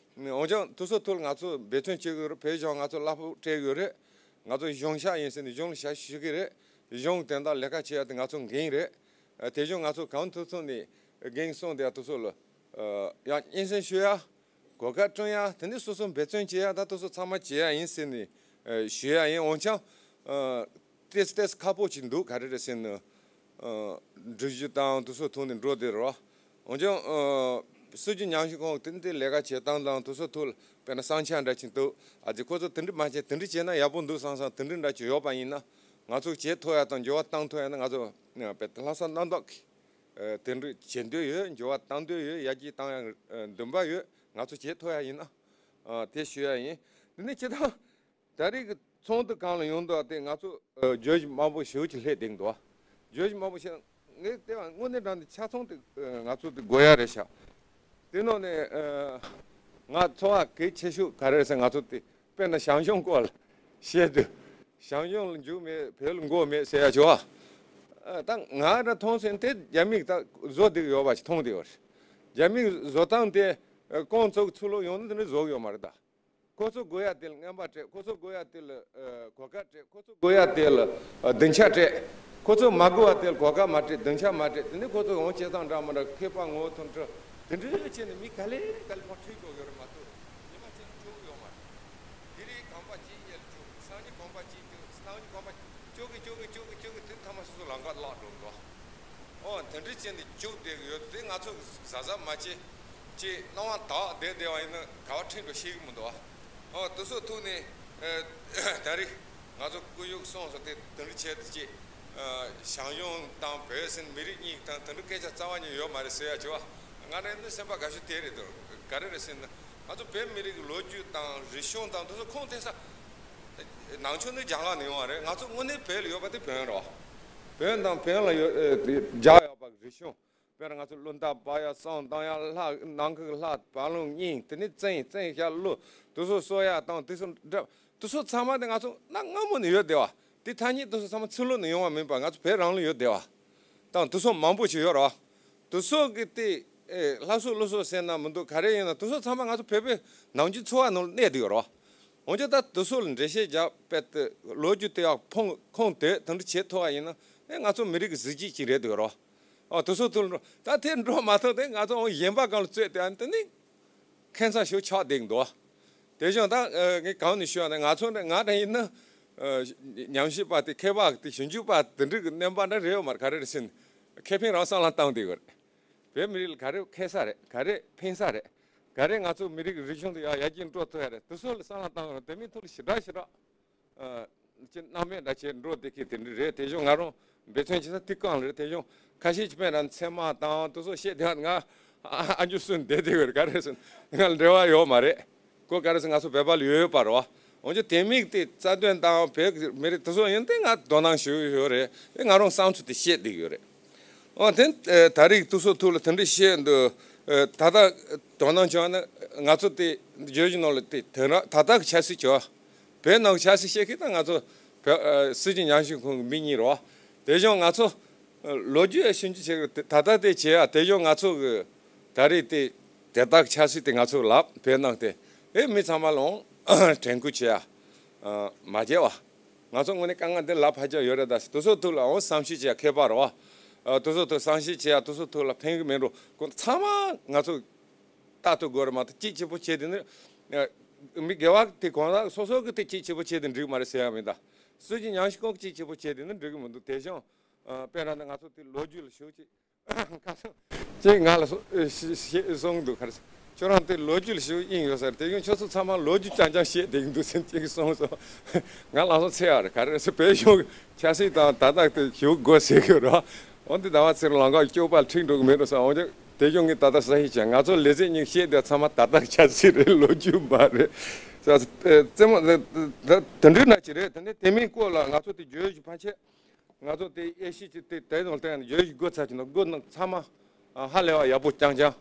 འོན་ཀྱང་དེ་ཚོ་ཐོག་ལ་ང་ཚོ་འབད་བརྩོན་བྱེད་དགོས་རེད། བོད་གཞུང་ང་ཚོ་གླ་ཕོགས་སྤྲད་ཡོད་རེད། ང་ཚོ་གཞུང་ཞབས་ཡིན་ཟེར་ནས་གཞུང་ལ་ཞབས་ཞུ་གི་རེད། གཞུང་དོན་དག་ལས་ཀ་བྱེད་ཡ་དེ་ང་ཚོ་འགན་རེད། ཨ་དེ་གཞུང་ང་ཚོ་གང་ཐུབ་ཐུབ་ནས་འགན་སྲུང་དེ་ཡ་དེ་ཚོ་ལ་ཨ་ཡང་སྙན་སེང་ཞུ་ཡ། གོ་སྐབས་བསྐྲུན་ཡ། དེ་ནས་སོ་སོ་འབད་བརྩོན་བྱེད་ཡ། ད་དེ་ཚོ་ཚང་མ་བྱེད་ཡ་ཡིན་ཟེར་ནས་ཨ་ཞུ་ཡ་ཡིན། འོན་ཀྱང་ཨ་ཏེས་ཏེས་ཁག་པོ་ཅིག་འདུག་ག་རེ་རེད་ཟེར་ན། ཨ་འགྲུལ་བཞུད་དང་དེ་ཚོ་ཐོག་ནས་འགྲོ་བསྡད་རོགས། འོན་ཀྱང་ཨ་ སྲིད་བྱུས་ཉམས་ཞིབ་ཁང་དེ་འདྲའི་ལས་ཀ་བྱེད་སྟངས་དང་དེ་ཚོ་ཐོག་ལ་དཔེར་ན་བསམ་འཆར་འདྲ་ཅིག་འདུག་ཨ་ཙི་ཁོ་ཚོ་དེ་འདྲ་མ་བྱས་དེ་འདྲ་བྱས་ན་ཡག་པོ་འདུག་བསམ་བསམ་དེ་འདྲ་འདྲ་ཅིག་ཡོད་པ་ཡིན་ན་ང་ཚོ་བྱེད་ཐུབ་ཡ་དང་འགྱུར་བ་གཏོང་ཐུབ་ཡ་ན་ང་ཚོ་དཔེ་ལྷག་བསམ་རྣམ་དག་གིས་དེ་འདྲ་བྱེད་འདོད་ཡོད། འགྱུར་བ་གཏོང་འདོད་ཡོད། ཡར་རྒྱས་གཏོང་ཡ་འདུན་པ་ཡོད། ང་ཚོ་བྱེད་ཐུབ་ཡ་ཡིན་ན་དེ་ཞུ་ཡ་ཡིན། འདི་ནི་སྤྱིར་བཏང་། ད་རེས་ཀྱི་ཚོགས་འདུ་གང་ལ་ཡོང་འདུག་དེ་ང་ཚོ་ཨ་བརྗོད་གཞི་མང་པོ་ཞེ་པོ་ཅིག་སླེབས་བསྡད་འདུག་བརྗོད་གཞི་མང་པོ་ཞེ་ངས་བལྟས་པ་དངོས་གནས་དྲང་གནས་ཆ་ཚང་དེ་ཨ་ང་ཚོ་དེ་དགོས་ཡ་རེད་ཤག་དེ་ནང་ནས་ཨ་ང་ཚོར་བ་གལ་ཆེ་ཤོས་ག་རེ་རེད་ཟེར་ང་ཚོ་དེ་དཔེར་ན་ཞང་ཞུང་སྐོར་ལ་བཤད་དུས་ཞང་ཞུང་ལ་འཇུག་མེད་བོད་ལ་མགོ་མེད་ཟེར་ཡ་བྱུང་བ། ཨ་ད་ང་རང་མཐོང་སོང་དེ་རྒྱ་མིས་ད་བཟོ་བསྡད་ཡོད་པ་ཞིག་མཐོང་བསྡད་ཡོད་རེད། རྒྱ་མིས་བཟོ་སྟངས་དེ་ཨ་ཁོང་ཚོ་གི་ཚུར་ལོག་ཡོང་ན་དེ་འདྲ་བཟོ་གི་ཡོད་མ་རེད་ད། ཁོ་ཚོ་དགོས་ཡ་དེ་ལ་རྔན་པ་སྤྲད། ཁོ་ཚོ་དགོས་ཡ་དེ་ལ་ཨ་གོ་སྐབས་སྤྲད། ཁོ་ཚོ་དགོས་ཡ་དེ་ལ་ཨ་སྡིངས་ཆ་སྤྲད། ཁོ་ཚོ་མ་དགོས་པ་དེ་ལ་གོ་སྐབས་མ་སྤྲད། སྡིངས་ཆ་མ་སྤྲད། དེ་ནས་ཁོ་ཚོ་འོང་བྱས་ཙང་འདྲ་མི་འདྲ་མཁས་པ་ངོ་ཐུག་འདྲ་དེ་འདྲའི་ཆེད་ནས་མི་ག་ལེ་ག་ལེ་ཕར་ཁྲིད་འགྲོ་ཡོད་རེད་མ་གཏོགས་ཉི་མ་གཅིག་ལ་སྐྱོ་གི་ཡོད་མ་རེད། དེ་རིང་གོམ་པ་གཅིག་གཡས་ལ་སྐྱོ། སང་ཉིན་གོམ་པ་གཅིག་སྐྱོ། གནངས་ཉིན་གོམ་པ་སྐྱོ་གི་སྐྱོ་གི་སྐྱོ་གི་སྐྱོ་གི་དེ་མཐའ་མ་སོ་སོ་ལམ་ཁ་བརླག་འགྲོ་འདུག་ཨོ་དེ་འདྲའི་ཅན་དེ་བཅུག་བསྡད་ཡོད་དེ་ང་ཚོ་གཟབ་གཟབ་མ་བྱེད་ཅེས་སྣང་བ་དག་བསྡད་བསྡད་པ་ཡིན་ན་ག་བ་ཁྲིད་འགྲོ་ཤེས་ཀྱི་མི་འདུག་ཨོ་དེ་ཚོ་ཐུག་ནས་ཨ་ད་རེས་ང་ཚོ་སྐུ་ཞབས་གསུངས་སོང་དེ་དེ་འདྲ་བྱས་ཏེ་ཅེས་ཨ་ཞང་ཞུང་དང་བོད་ཟེར་མི་རིགས་གཉིས་དང་དེ་འདྲ་སྐད་ཆ་རྩ་བ་ཉིད་ཡོད་མ་རེད་ཟེར་ཡ་བྱས་པ་ང་རང་ནི་སེམས་པ་དགའ་ཤོས་དེ་རེད་འདུག་ག་རེ་རེད་ཟེར་ན་ང་ཚོ་བོད་མི་རིགས་ཀྱི་ལོ་རྒྱུས་དང་རིག་གཞུང་དང་དེ་ཚོ་ཁུངས་ཐེག་ས། ནང་ཆོས་ནི་རྒྱ་གར་ནས་ཡོང་བ་རེད། ང་ཚོ་དངོས་གནས་བོད་ལ་ཡོད་པ་དེ་བོན་རེད་བ། བོན་དང་བོན་ལ་ཡོད་ཨེ་དེ་རྒྱག་ཡོད་པ་རིག་གཞུང་། དཔེར་ན་ང་ཚོ་གླུ་འདབ་འབར་ཡ་བསང་གཏོང་ཡ་ལྷ་ནང་ཁུག་ལྷ་བ་ལུང་རྙིང་དེ་ནས་བཙན་བཙན་ཤ་གླུ་དེ་ཚོ་གསོ་ཡ་དང་དེ་ཚོ་འདྲ་དེ་ཚོ་ཚང་མ་དེ་ང་ཚོ་གནའ་སྔ་མོ་ནས་ཡོད་བསྡད་པ་དེ་ཐ་སྙད་དེ་ཚོ་ཚང་མ་ཕྱི་ལོགས་ནས་ཡོང་བ་མིན་པ་ང་ཚོ་བོད་རང་ལ་ཡོད་བསྡད་པ་དང་དེ་ཚོ་མང་པོ་ཞིག་ཡོད་རེད་བ། དེ་ཚོ་གི་དེ་ཨེ་ལྷ་གསོལ་ཀླུ་གསོལ་ཟེར་ན་མི་འདུག་ག་རེ་ཡིན་ན་དེ་ཚོ་ཚང་མ་ང་ཚོ་བོད་པའི་ནམ་རྒྱུན་འཚོ་བ་ནང་ལ་གནས་བསྡད་ཡོད་རེད་བ། འོན་ཀྱང་ད་དེ་ཚོ་ལ་འགྲེལ་བཤད་རྒྱག་པའི་དེ་ལོ་རྒྱུས་དེ་ཡག་ཕུང་ཁུངས་དེ་དེ་འདྲ་བྱེད་ཐུབ་པ་ཡིན་ན་ཨེ་ང་ཚོ་མི་རིགས་ཀྱི་གཟི་བརྗིད་ཅིག་རེད་འདུག་རོ། ཨ་དེ་ཚོ་ཐུག་ད་དེ་འགྲོ་མ་ཐུབ་དེ་ང་ཚོ་གཞན་པ་གང་ལ་རྩོད་དེ་ཨ་ནི་དེ་ནི་ཁེ་མཚར་ཞིག་ཆགས་བསྡད་འདུག་དེ་བཞིན་ད་ཨ་ངས་གང་ནས་ཞུ་བ་ན་ང་ཚོ་འདྲ་ང་འདྲ་ཡིན་ན་ཨ་ཉམས་ཞིབ་པ་དེ་མཁས་པ་དེ་ཞིབ་འཇུག་པ་དེ་འདྲ་གི་རྣམ་པ་འདྲ་རེད་ཡོད་མ་རེད། ག་རེ་རེད་ཟེར་ན་ཁེ་ཕན་རང་བསམ་བློ་བཏང་བསྡད་ཡོད་རེད། བོད་མི་རིགས་ལ་ག་རེ་ཁེ་ས་རེད། ག་རེ་ཕན་ས་རེད། ག་རེ་ང་ཚོ་མི་རིགས་ཀྱི་རིག་གཞུང་དེ་ཡར་ཡར་རྒྱས་འགྲོ་ཐུབ་ཡ་རེད། དེ་ཚོ་ལ་བསམ་བློ་བཏང་རོགས། དེ་མིན་ཐུགས་ལ་ཞེ་དྲག་ཞེ་དྲག་ཨ་ཅི་སྣང་མེད་འདྲ་བྱས་འགྲོ་བསྡད་མཁན་དེ་འདྲ་རེད། དེ་བཞིན་ང་རང་འབད་བརྩོན་བྱེད་ས་དེ་གང་ལ་རེད། དེ་བཞིན་ཁ་ཤས་ཀྱིས་དཔེར་ན་ཚད་མ་དང་དེ་ཚོ་བཤད་དེ་ང་ཨ་ཨ་འཇུ་སུན་བསྡད་བསྡད་ཡོད་རེད། ག་རེ་ཟེར་ན་ང་ལ་འབྲེལ་བ་ཡོད་མ་རེད། ཁོ་ག་རེ་ཟེར་ང་ཚོ་བོད་པ་ལ་ཡོད་ཡོད་པ་རེད་བ། འོན་ཀྱང་དེ་མིག་དེ་རྩ་དོན་དང་བོད་ཀྱི་མི་རིགས་དེ་ཚོ་ཡིན་ཏེ་ང་དོ་སྣང་ཞུ་ཡོད་རེད། ཨེ་ང་རང་བསམ་ཚུལ་དེ་བཤད་བསྡད་ཡོད་རེད། འོ་དེ་ཨེ་ད་རེས་དེ་ཚོ་ཐུགས་ལ་དེ་འདྲ་བཤད་འདུག་ཨེ་ད་ལྟ་དོ་སྣང་བྱུང་ན་ང་ཚོ་དེ་བརྗོད་གཞི་ནང་ལ་དེ་དོན་ར་ད་ལྟ་གི་ཆབ་སྲིད་བྱ་བ་བོད་ནང་གི་ཆབ་སྲིད་བཤད་མཁན་ད་ང་ཚོ་བོད་ཨེ་སྲིད་བྱུས་ཉམས་ཞིབ་ཁང་གི་མི་གཉིས་རེད་བ། དེ་བཞིན་ང་ཚོ་ལོ་རྒྱུས་ཞིབ་འཇུག་བྱེད་ཀྱི་ད་ལྟ་དེ་བྱེད་ཡ་དེ་བཞིན་ང་ཚོ་གི་ད་རེས་དེ་དེ་དག་ཆབ་སྲིད་དེ་ང་ཚོ་ལབ་བོད་ནང་དེ་ཨེ་མི་ཚང་མ་ལོང་དྲན་སྐུལ་བྱེད་ཡ་མ་བྱས་བ། ང་ཚོ་དངོས་གནས་དཀའ་ངལ་འདི་ལབ་ཕར་རྒྱག་ཡོད་རེད། ད་དེ་ཚོ་ཐུགས་ལ་འོ་བསམ་ཤེས་བྱེད་ཡ་མཁས་པ་རེད་བ། དེ་ཚོ་ཐུགས་བསམ་ཤེས་བྱེད་ཡ་དེ་ཚོ་ཐུགས་ལ་ཕན་གི་མེད་འགྲོ་ཁོ་ཚང་མ་ང་ཚོ་ལྟ་ཐུབ་དགོས་རེད་མ་གཏོགས་གཅིག་གཅིག་པོ་བྱས་དེ་ནི་མི་དགེ་བ་དེ་གང་ལ་སོ་སོ་གི་དེ་གཅིག་གཅིག་པོ་བྱས་དེ་འགྲིག་མ་རེད་ཟེར་ཡ་མིན། ད་སྲིད་ཀྱི་ཉམས་ཞིབ་ཁང་གཅིག་གཅིག་པོ་བྱས་དེ་ནི་འགྲིག་གི་མི་འདུག་དེ་བཞིན་དཔེར་ན་ང་ཚོ་དེ་ལོ་རྒྱུས་ལ་ཞུགས་ཅིག་ཁ་སང་གཅིག་ང་ལ་གསུངས་འདུག་ག་རེ་ཟེར། ཁྱོད་རང་དེ་ལོ་རྒྱུས་ལ་ཞུགས་དབྱིངས་ཡོད་ས་རེད། དེ་ཡང་ཁྱོད་ཚོ་ཚང་མ་ལོ་རྒྱུས་རྐྱང་རྐྱང་བཤད་བསྡད་ཀྱི་འདུག་ཟེར་གཅིག་གིས་གསུངས་སོང་། ང་ལ་སོང་ཚེ་ཡ་རེད། ག་རེ་ཟེར་བོད་གཞུང་གི་ཆབ་སྲིད་དང་ད་ལྟ་དེ་ཞུགས་དགོས་ཟེར་གྱི་རེད། འོན་ཏེ་ཟླ་བ་ཚེ་རིང་ལམ་ཁ་སྐྱོ་པ་ཁྲིད་འགྲོ་གི་མེད་འགྲོ་ས། འོན་ཀྱང་དེ་གཞུང་གི་ད་ལྟ་ས་ཡིག་བྱས་ང་ཚོ་ལས་ཚེ་གཉིས་བཤད་དེ་ཚང་མ་ད་ལྟ་ཆབ་སྲིད་རེད། ལོ་རྒྱུས་མ་རེད། རྩེད་མོ་དེ་འདྲ་ན་ཅི་རེད། དེ་ནས་དེ་མིན་སྐོར་ལ་ང་ཚོ་དེ་བརྗོད་གཞི་ཕན་ཆད། ང་ཚོ་དེ་དབྱེ་ཞིབ་ཅིག་དེ་དེ་ནང་བསྟན་ཡོད་ཞིག་སྒོ་ཚར་གྱི་འདུག་སྒོ་ནང་ཚང་མ་ཧ་ལས་པ་ཡག་པོ་རྐྱང་རྐྱང་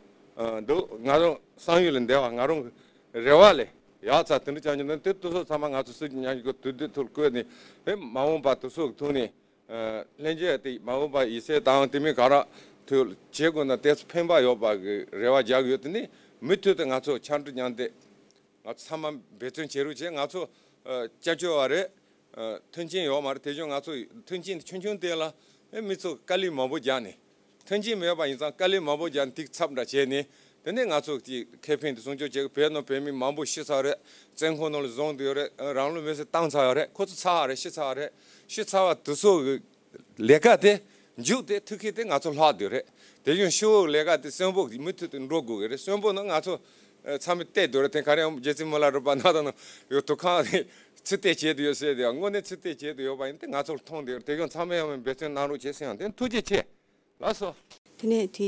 འདུག་ང་རང་བསམ་ཡུལ་ལས་འདས་པ་ང་རང་གི་རེ་བ་ལས་ཡག་ཚ་དེ་འདྲ་རྐྱང་རྐྱང་འདུག་དེ་དེ་ཚོ་ཚང་མ་ང་ཚོ་སྲིད་ཀྱི་ཉམས་ཞིབ་སྒོ་དུས་དུས་ཐུགས་བཀོད་ནས་དེ་མ་འོངས་པ་དེ་ཚོ་གི་ཐོག་ནས་ལྷན་རྒྱས་དེ་མ་འོངས་པ་ཡིད་ཚད་དང་དེ་མིན་ག་ར་ཐུགས་བྱེད་དགོས་ན་དེ་ཚོ་ཕན་པ་ཡོད་པ་གི་རེ་བ་རྒྱག་གི་ཡོད། དེ་ནས་མུ་མཐུད་དུ་ང་ཚོ་ཕྱར་གྲུ་མཉམ་འདེགས། ང་ཚོ་ཚང་མ་འབད་བརྩོན་བྱེད་རོགས་བྱེད། ང་ཚོ་ཨ་སྐྱབས་བཅོལ་བ་རེད། ཨ་མཐུན་རྐྱེན་ཡོད་མ་རེད། དེ་བཞིན་ང་ཚོ་མཐུན་རྐྱེན་ཆུང་ཆུང་དེ་ལ་ཨེ་མི་ཚོ་དཀའ་ལས་མང་པོ་རྒྱག་ནས། མཐུན་རྐྱེན་མེད་པ་ཡིན་ཙང་དཀའ་ལས་མང་པོ་རྒྱག་ནས་ཏིག་ཚབ་འདྲ་བྱས་ནས་དེ་ནས་ང་ཚོ་དེ་ཁེ་ཕན་དེ་སྲུང་སྐྱོབ་བྱེད་གི། བོད་ནང་བོད་མི་མང་པོ་ཤི་ཚར་རེད། བཙོན་ཁང་ནང་ལ་བཟུང་བསྡད་ཡོད་རེད། རང་ལུས་མེར་སྲེག་བཏང་ཚར་ཡོད་རེད། ཁོ་ཚོ་ཚར་བ་རེད། ཤི་ཚར་བ་རེད། ཤི་ཚར་བ་དེ་ཚོ་གི་ལས་ཀ་དེ་མཇུག་དེ་ཐུག་མཁན་དེ་ང་ཚོ་ལྷག་བསྡད་རེད། དེ་བཞིན་ཤོག་ལས་ཀ་དེ་གསོན་པོ་མུ་མཐུད་དུ་འགྲོ་དགོས་ཀྱི་རེད། གསོན་པོ་ནི་ང་ཚོ་ཚང་མས་བལྟས་འདུག་རེད། དེ་ག་རེ་ཡང་རྒྱལ་སྲས་མི་ལ་རས་པ་ན་ད་ནི་ཡོད་དུ་ཁང་ཚུད་བལྟས་བྱེད་དུ་ཡོད་ཟེར་དེ་དངོས་གནས་ཚུད་བལྟས་བྱེད་དུ་ཡོད་པ་ཡིན་ཏེ་ང་ཚོར་མཐོང་དེ་དེ་བཞིན་ཚང་མས་ཡང་འབད་བརྩོན་གནང་རོགས་བྱེད་ཟེར་ཡང་དེ་ཐུགས་རྗེ་ཆེ། ལགས་སོ། དེ་ནས་དེ་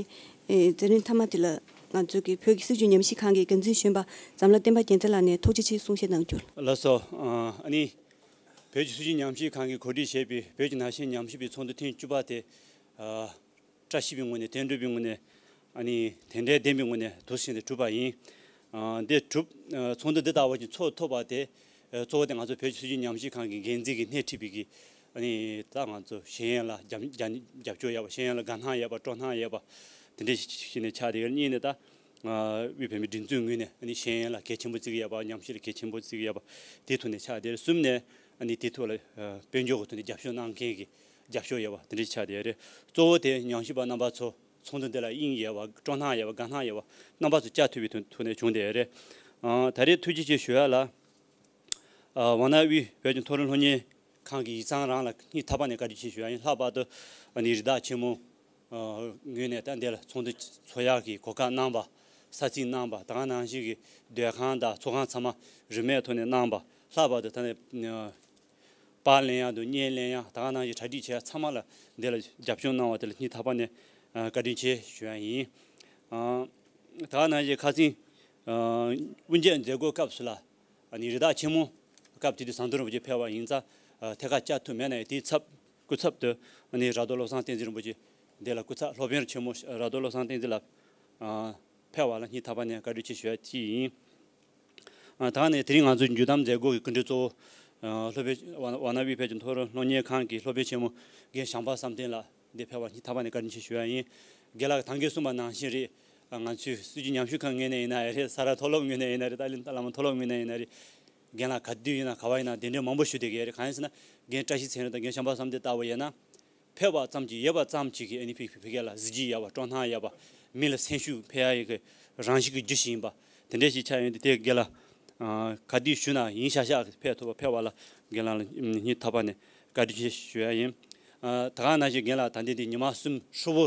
ཨེ་མཛད་རིམ་མཐའ་མ་དེ་ལ་ང་ཚོ་གི་བོད་ཀྱི་སྲིད་བྱུས་ཉམས་ཞིབ་ཁང་གི་འགན་འཛིན་གཞོན་པ་འཛམ་ལྷ་བསྟན་པ་རྒྱལ་མཚན་ལགས་ནས་ཐུགས་རྗེ་ཆེ་གསུང་བཤད་གནང་རྒྱུ། ལགས་སོ། ཨ་ནི་བོད་ཀྱི་སྲིད་བྱུས་ཉམས་ཞིབ་ཁང་གིས་གོ་སྒྲིག་བྱས་པའི་བོད་ཀྱི་ནང་བཞིན་ཉམས་ཞིབ་པའི་ཚོགས་འདུ་ཐེངས་བཅུ་པ་དེ་ཨ་བཀྲ་ཤིས་པའི་ངོས་ནས་བསྟན་འགྲོ་པའི་ངོས་ནས་ཨ་ནི་དེ་འདྲའི་བདེན་པའི་ངོས་ནས་དུས་ཆེན་དེ་གྲུབ་པ་ཡིན། ཨ་འདི་གྲུབ་ཨ་ཚོགས་འདུ་འདི་ལྟ་བུ་ཞིག་ཚོགས་ཐུབ་པ་དེ་ཨ་གཙོ་བོ་དེ་ང་ཚོ་བོད་ཀྱི་སྲིད་བྱུས་ཉམས་ཞིབ་ཁང་གི་འགན་འཛིན་གྱིས་སྣེ་ཁྲིད་པའི་གི་ཨ་ནི་ད་ང་ཚོ་ཤེས་ཡོན་ལ་རྒྱབ་རྒྱབ་རྒྱབ་སྐྱོར་ཡོད་པ། ཤེས་ཡོན་ལ་དགའ་སྣང་ཡོད་པ། སྤྲོ་སྣང་ཡོད་པ་དེ་འདྲ་ཞིག་ནས་ཆགས་བསྡད་ཡོད། གཉིས་ནས་ད་ཨ་དབུས་བོད་མིའི་སྒྲིག་འཛུགས་ངོས་ནས་ཨ་ནི་ཤེས་ཡོན་ལ་གལ་ཆེན་པོ་བརྩི་གི་ཡོད་པ། ཉམས་ཞིབ་ལ་གལ་ཆེན་པོ་བརྩི་གི་ཡོད་པ་དེའི་ཐོག་ནས་ཆགས་བསྡད་ཡོད། གསུམ་ནས་ཨ་ནི་དེའི་ཐོག་ལ་ཨ་དཔལ་འབྱོར་གྱི་ཐོག་ནས་རྒྱབ་སྐྱོར་གནང་མཁན་གྱི་རྒྱབ་སྐྱོར་ཡོད་པ་དེ་འདྲ་ཆགས་བསྡད་ཡོད་རེད། གཙོ་བོ་དེ་ཉམས་ཞིབ་པ་རྣམ་པ་ཚོ་ཚོགས་འདུ་འདི་ལ་དབྱིངས་ཡོད་པ། སྤྲོ་སྣང་ཡོད་པ། དགའ་སྣང་ཡོད་པ་རྣམ་པ་ཚོ་བཅར་ཐུབ་པའི་ཐོག་ཐོག་ནས་བྱུང་བསྡད་ཡོད་རེད། ཨ་ད་རེས་ཐུགས་རྗེ་ཆེ་ཞུ་ཡ་ལ། ཨ་ཝཱ་ཎ་དབུས་བོད་ཀྱི་མཐོ་རིམ་སློབ་གཉེར་ཁང་གི་ཡིག་ཚང་རང་ལ་སྙིང་ཐག་པ་ནས་བཀའ་དྲིན་ཆེ་ཞུ་ཡ་ཡིན། ལྷག་པར་དུ་ཨ་ནི་རི་དྭགས་ཆེན་མོ་ཨ་ངོས་ནས་ད་འདི་ལ་ཚོགས་འདུ་འཚོགས་ཡག་གི་གོ་སྐབས་གནང་བ། ས་ཚིགས་གནང་བ། ད་ག་ནང་བཞིན་གྱི་སྡོད་ཁང་དང་ཚོགས་ཁང་ཚང་མ་རིན་མེད་ཐོག་ནས་གནང་བ། ལྷག་པར་དུ་ད་ནས་ཨ་པར་ལེན་ཡག་དང་བརྙན་ལེན་ཡག་ད་ག་ནང་བཞིན་གྲ་སྒྲིག་བྱས་ཚང་མ་ལ་འདི་ལ་རྒྱབ་སྐྱོར་གནང་བ་དེ་ལ་སྙིང་ཐག་པ་ནས་ཨ་བཀའ་དྲིན་ཆེ་ཞུ་ཡ་ཡིན། ཨ་ད་ག་ནང་བཞིན་ཁ་སང་ཨ་དབུ་འབྱེད་མཛད་སྒོའི་སྐབས་སུ་ལ། ཨ་ནི་རི་དྭགས་ཆེན་མོ་སྐབས་དེ་དུས་ཟམ་གདོང་རིན་པོ་ཆེ་ཕེབས་པ་ཡིན་ཙང་། ཨ་ཐད་ཀར་བཅར་ཐུབ་མེད་ན་ཡང་དེའི་ཚབ་སྐུ་ཚབ་ཏུ་ཨ་ནི་ར་རྡོ་བློ་བཟང་བསྟན་འཛིན་རིན་པོ་ཆེ་འདི་ལ་སྐུ་ཚབ་སློབ་དཔོན་ཆེན་མོ་ར་རྡོ་བློ་བཟང་བསྟན་འཛིན་ལགས་ཨ་ཕེབས་པ་ལ་སྙིང་ཐག་པ་ནས་བཀའ་དྲིན་ཆེ་ཞུ་ཡ་གཅིག་ཡིན། ཨ་ད་ནས་དེ་རིང་ང་ཚོའི་མཇུག་བསྡོམས་མཛད་སྒོ་གི་སྐུ་མགྲོན་གཙོ་བོ་ཨ་སློབ་དཔོན་ཝཱ་ཝཱ་ཎ་དབུས་བོད་ཀྱི་མཐོ་རིམ་སློབ་གཉེར་ཁང་གི་སློབ་དཔོན་ཆེན་མོ་རྒན་བྱམས་པ་བསམ་གཏན་ལགས། འདིར་ཕེབས་པར་སྙིང་ཐག་པ་ནས་བཀའ་དྲིན་ཆེ་ཞུ་ཡ་ཡིན། རྒན་ལགས་ད་གིན་གསུངས་པ་ནང་བཞིན་རེད། ང་ཚོའི་སྲིད་བྱུས་ཉམས་ཞིབ་ཁང་ངོས་ནས་ཡིན་ན་རེད། ས་རཱ་མཐོ་སློབ་ངོས་ནས་ཡིན་ན་རེད། ཏཱ་ལའི་བླ་མ་མཐོ་སློབ་ངོས་ནས་ཡིན་ན་རེད། རྒན་ལགས་ག་དུས་ཡིན་ན་ག་པར་ཡིན་ན་གདན་འདྲེན་མང་པོ་ཞུ་བསྡད་ཀྱི་ཡོད་རེད། གང་ཡིན་ཟེར་ན་རྒན་བཀྲ་ཤིས་ཚེ་རིང་དང་རྒན་བྱམས་པ་བསམ་གཏན་ལྟ་བུ་ཡིན་ན་ཕེབས་པ་ཙམ་གྱིས་ཡོད་པ་ཙམ་གྱིས་ཀྱི་ཨ་ནི་ཕ་གི་ཕ་གི་ལ་གཟི་བརྗིད་ཡོད་པ། སྤྲོ་སྣང་ཡོད་པ། མི་ལ་སེམས་ཤུགས་འཕེལ་ཡག་གི་རང་བཞིན་གྱི་རྒྱུ་ཞིག་ཡིན་པ་དེ་འདྲ་ཞིག་ཆགས་ཡོང་དུས་དེ་རྒན་ལགས་ཨ་ག་དུས་ཞུ་ན་ཡིན་ཤག་ཤག་ཕེབས་ཐུབ་པ། ཕེབས་པ་ལ་རྒན་ལགས་ལ་སྙིང་ཐག་པ་ནས་བཀའ་དྲིན་ཆེ་ཞུ་ཡ་ཡིན། ཨ་ད་ག་ནང་བཞིན་རྒན་ལགས་ད་ལྟའི་འདི་ཉི་མ་གསུམ་ཧྲིལ་པོ་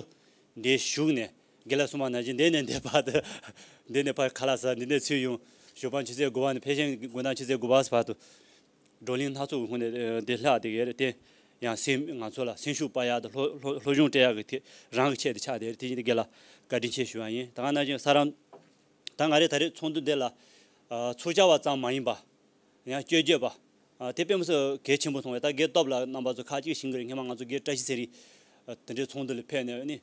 འདིར་བཞུགས་ནས་རྒན་ལགས་གསུངས་པ་ནང་བཞིན་འདི་ནས་འདི་བར་དུ་འདི་ནས་ཕར་ཁ་ལག་ཟ། འདི་ནས་ཚུར་ཡོང་། ཞོགས་པ་ཆུ་ཚོད་དགུ་པ་ནས་ཕལ་ཆེར་དགོང་དག་ཆུ་ཚོད་དགུ་པ་བར་དུ་བགྲོ་གླེང་སྣ་ཚོགས་ཀྱི་ཁོངས་ནས་ཨ་འདིར་ལྷག་བསྡད་ཀྱི་ཡོད་རེད། དེ་ཡང་སེམས་ང་ཚོ་ལ་སེམས་ཤུགས་སྤར་ཡག་དང་སློབ་སློབ་སློབ་སྦྱོང་སྤྲད་ཡག་གི་དེ་རང་གི་ཆེད་དུ་ཆགས་བསྡད་རེད། དེ་བཞིན་དུ་རྒན་ལགས་བཀའ་དྲིན་ཆེ་ཞུ་བ་ཡིན། ད་ག་ནང་བཞིན་ས་རཱ་ད་ང་རེ་ད་རེས་ཚོགས་འདུ་འདི་ལ་ཨ་ཚོགས་བཅར་བ་ཙམ་མ་ཡིན་པ། ཡང་བཅོས་བསྒྱུར་པ། ཨ་དེ་དཔེ་མི་སྲིད་གལ་ཆེན་པོ་མཐོང་བས། ད་རྒན་སྟོབས་ལགས་རྣམ་པ་ཚོ་ཁག་ཅིག་ཤེས་ཀྱི་རེད། སྔོན་མ་ང་ཚོ་རྒན་བཀྲ་ཤིས་ཚེ་རིང་ཨ་དེ་འདྲའི་ཚོགས་འདུ་ལ་ཕེབས་ནས་ཨ་ནི།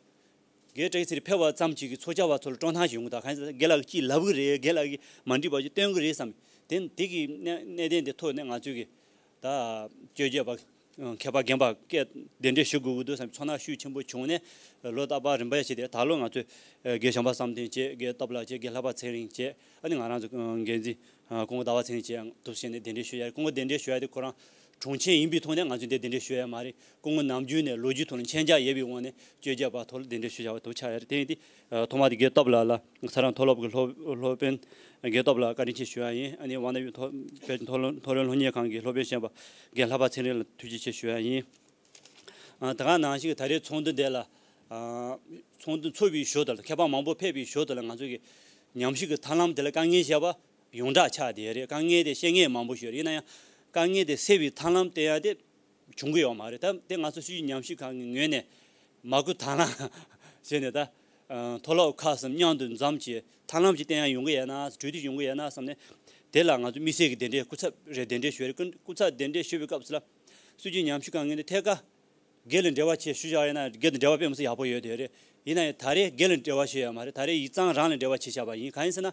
རྒན་བཀྲ་ཤིས་ཚེ་རིང་ཕེབས་པ་ཙམ་གྱིས་ཀྱི་ཚོགས་བཅར་བ་ཚོ་ལ་སྤྲོ་སྣང་ཞིག་ཡོང་གི། ད་གང་ཡིན་ཟེར་ན་རྒན་ལགས་ཀྱིས་ཅིག་ལབ་ཀྱི་རེད། རྒན་ལགས་ཀྱིས་མ་འགྲིག་པ་ཅིག་སྟོན་གྱི་རེད་བསམ། དེ་འདི་གི་གནད་གནད་དོན་དེ་ཐོག་ནས་ང་ཚོས་ཀྱི་ད་བཅོས་བསྒྱུར་པ་མཁས་པ་རྒན་པ་སྐད་གདན་འདྲེན་ཞུ་དགོས་ཀྱི་འདུག་བསམ། ཚོར་སྣང་ཤུགས་ཆེན་པོ་བྱུང་ནས་ལོ་རྟག་པར་རིམ་པས་བྱས་ཏེ་ད་ལོ་ང་ཚོས་རྒན་བྱམས་པ་བསམ་གཏན་བཅས། རྒན་སྟོབས་ལགས་བཅས། རྒན་ལྷག་པ་ཚེ་རིང་བཅས། ཨ་ནི་ང་རང་ཚོ་འགན་འཛིན་སྐུ་ངོ་ཟླ་བ་ཚེ་རིང་བཅས་ཡང་འདུག་བྱས་ནས་གདན་འདྲེན་ཞུ་ཡ། སྐུ་ངོ་གདན་འདྲེན་ཞུ་ཡ་དེ་ཁོ་རང་དྲུང་ཆེ་ཡིན་པའི་ཐོག་ནས་ང་ཚོས་འདིར་གདན་འདྲེན་ཞུ་ཡ་མ་རེད། སྐུ་ངོ་ནམ་རྒྱུན་ནས་ལོ་རྒྱུས་ཐོག་ལ་མཁྱེན་རྒྱ་ཡོད་པའི་དབང་ནས་བཅོས་བསྒྱུར་པ་ཐོག་ལ་གདན་འདྲེན་ཞུ་བྱ་བ་འདུག་ཆགས་ཡ་རེད། དེ་ཡིན་དུས་ཐོག་མ་དེ་རྒན་སྟོབས་ལགས་ལ། ས་རཱ་མཐོ་སློབ་ཀྱི་སློབ་སློབ་དཔོན་རྒན་སྟོབས་ལགས་བཀའ་དྲིན་ཆེ་ཞུ་ཡ་ཡིན། ཨ་ནི་ཝཱ་ཎ་དབུས་མཐོ་བོད་ཀྱི་མཐོ་སློབ་མཐོ་རིམ་སློབ་གཉེར་ཁང་གི་སློབ་དཔོན་གཞོན་པ་རྒན་ལྷག་པ་ཚེ་རིང་ལ་ཐུགས་རྗེ་ཆེ་ཞུ་ཡ་ཡིན། ཨ་ད་ག་ནང་བཞིན་ད་རེས་ཚོགས་འདུ་འདི་ལ་ཨ་ཚོགས་འདུ་འཚོགས་པའི་ཞོར་དུ་ལ། མཁས་པ་མང་པོ་ཕེབས་པའི་ཞོར་དུ་ལ་ང་ཚོ་གི་ཉམས་ཞིབ་ཀྱི་ཐབས་ལམ་དེ་ལ་དཀའ་ངལ་བྱས་པ་ཡོངས་གྲགས་ཆགས་བསྡད་རེད། དཀའ་ངལ་དེ་བཤད་མཁན་མང་པོ་ཞིག་ཡོད་རེད། ཡིན་ན་ཡང་དཀའ་ངལ་དེ་སེལ་བའི་ཐབས་ལམ་དེ་ཡང་དེ་བྱུང་གི་ཡོད་མ་རེད། ད་དེ་ང་ཚོ་སྲིད་བྱུས་ཉམས་ཞིབ་ཁང་གི་ངོས་ནས་མ་བསྐུལ་དང་བླངས་བྱས་ནས་ད་ཨ་མཐོ་སློབ་ཁག་གསུམ་མཉམ་དུ་འཛོམས་བྱས་ཐབས་ལམ་ཅིག་བསྟན་ཡ་ཡོང་གི་ཡོད་ན། གྲོས་བསྡུར་ཡོང་གི་ཡོད་ན་བསམ་ནས། དེ་ལ་ང་ཚོ་དམིགས་བསལ་གྱི་གདན་འདྲེན། སྐུ་ཚབ་རེ་གདན་འདྲེན་ཞུས་རེད། སྐུ་སྐུ་ཚབ་གདན་འདྲེན་ཞུས་པའི་སྐབས་སུ་ལ་སྲིད་བྱུས་ཉམས་ཞིབ་ཁང་ངོས་ནས་ཐད་ཀར་སྒེར་ལ་འབྲེལ་བ་བྱས་ཞུ་བཞག་ཡོད་ན། སྒེར་དང་འབྲེལ་བ་དཔེ་མི་སྲིད་ཡག་པོ་ཡོད་དེ་རེད། ཡིན་ན་ཡང་ད་རེས་སྒེར་ལ་འབྲེལ་བ་བྱས་ཡོད་མ་རེད། ད་རེས་ཡིག་ཚང་རང་ལ་འབྲེལ་བ་བྱས་བཞག་པ་ཡིན། གང་ཡིན་ཟེར་ན།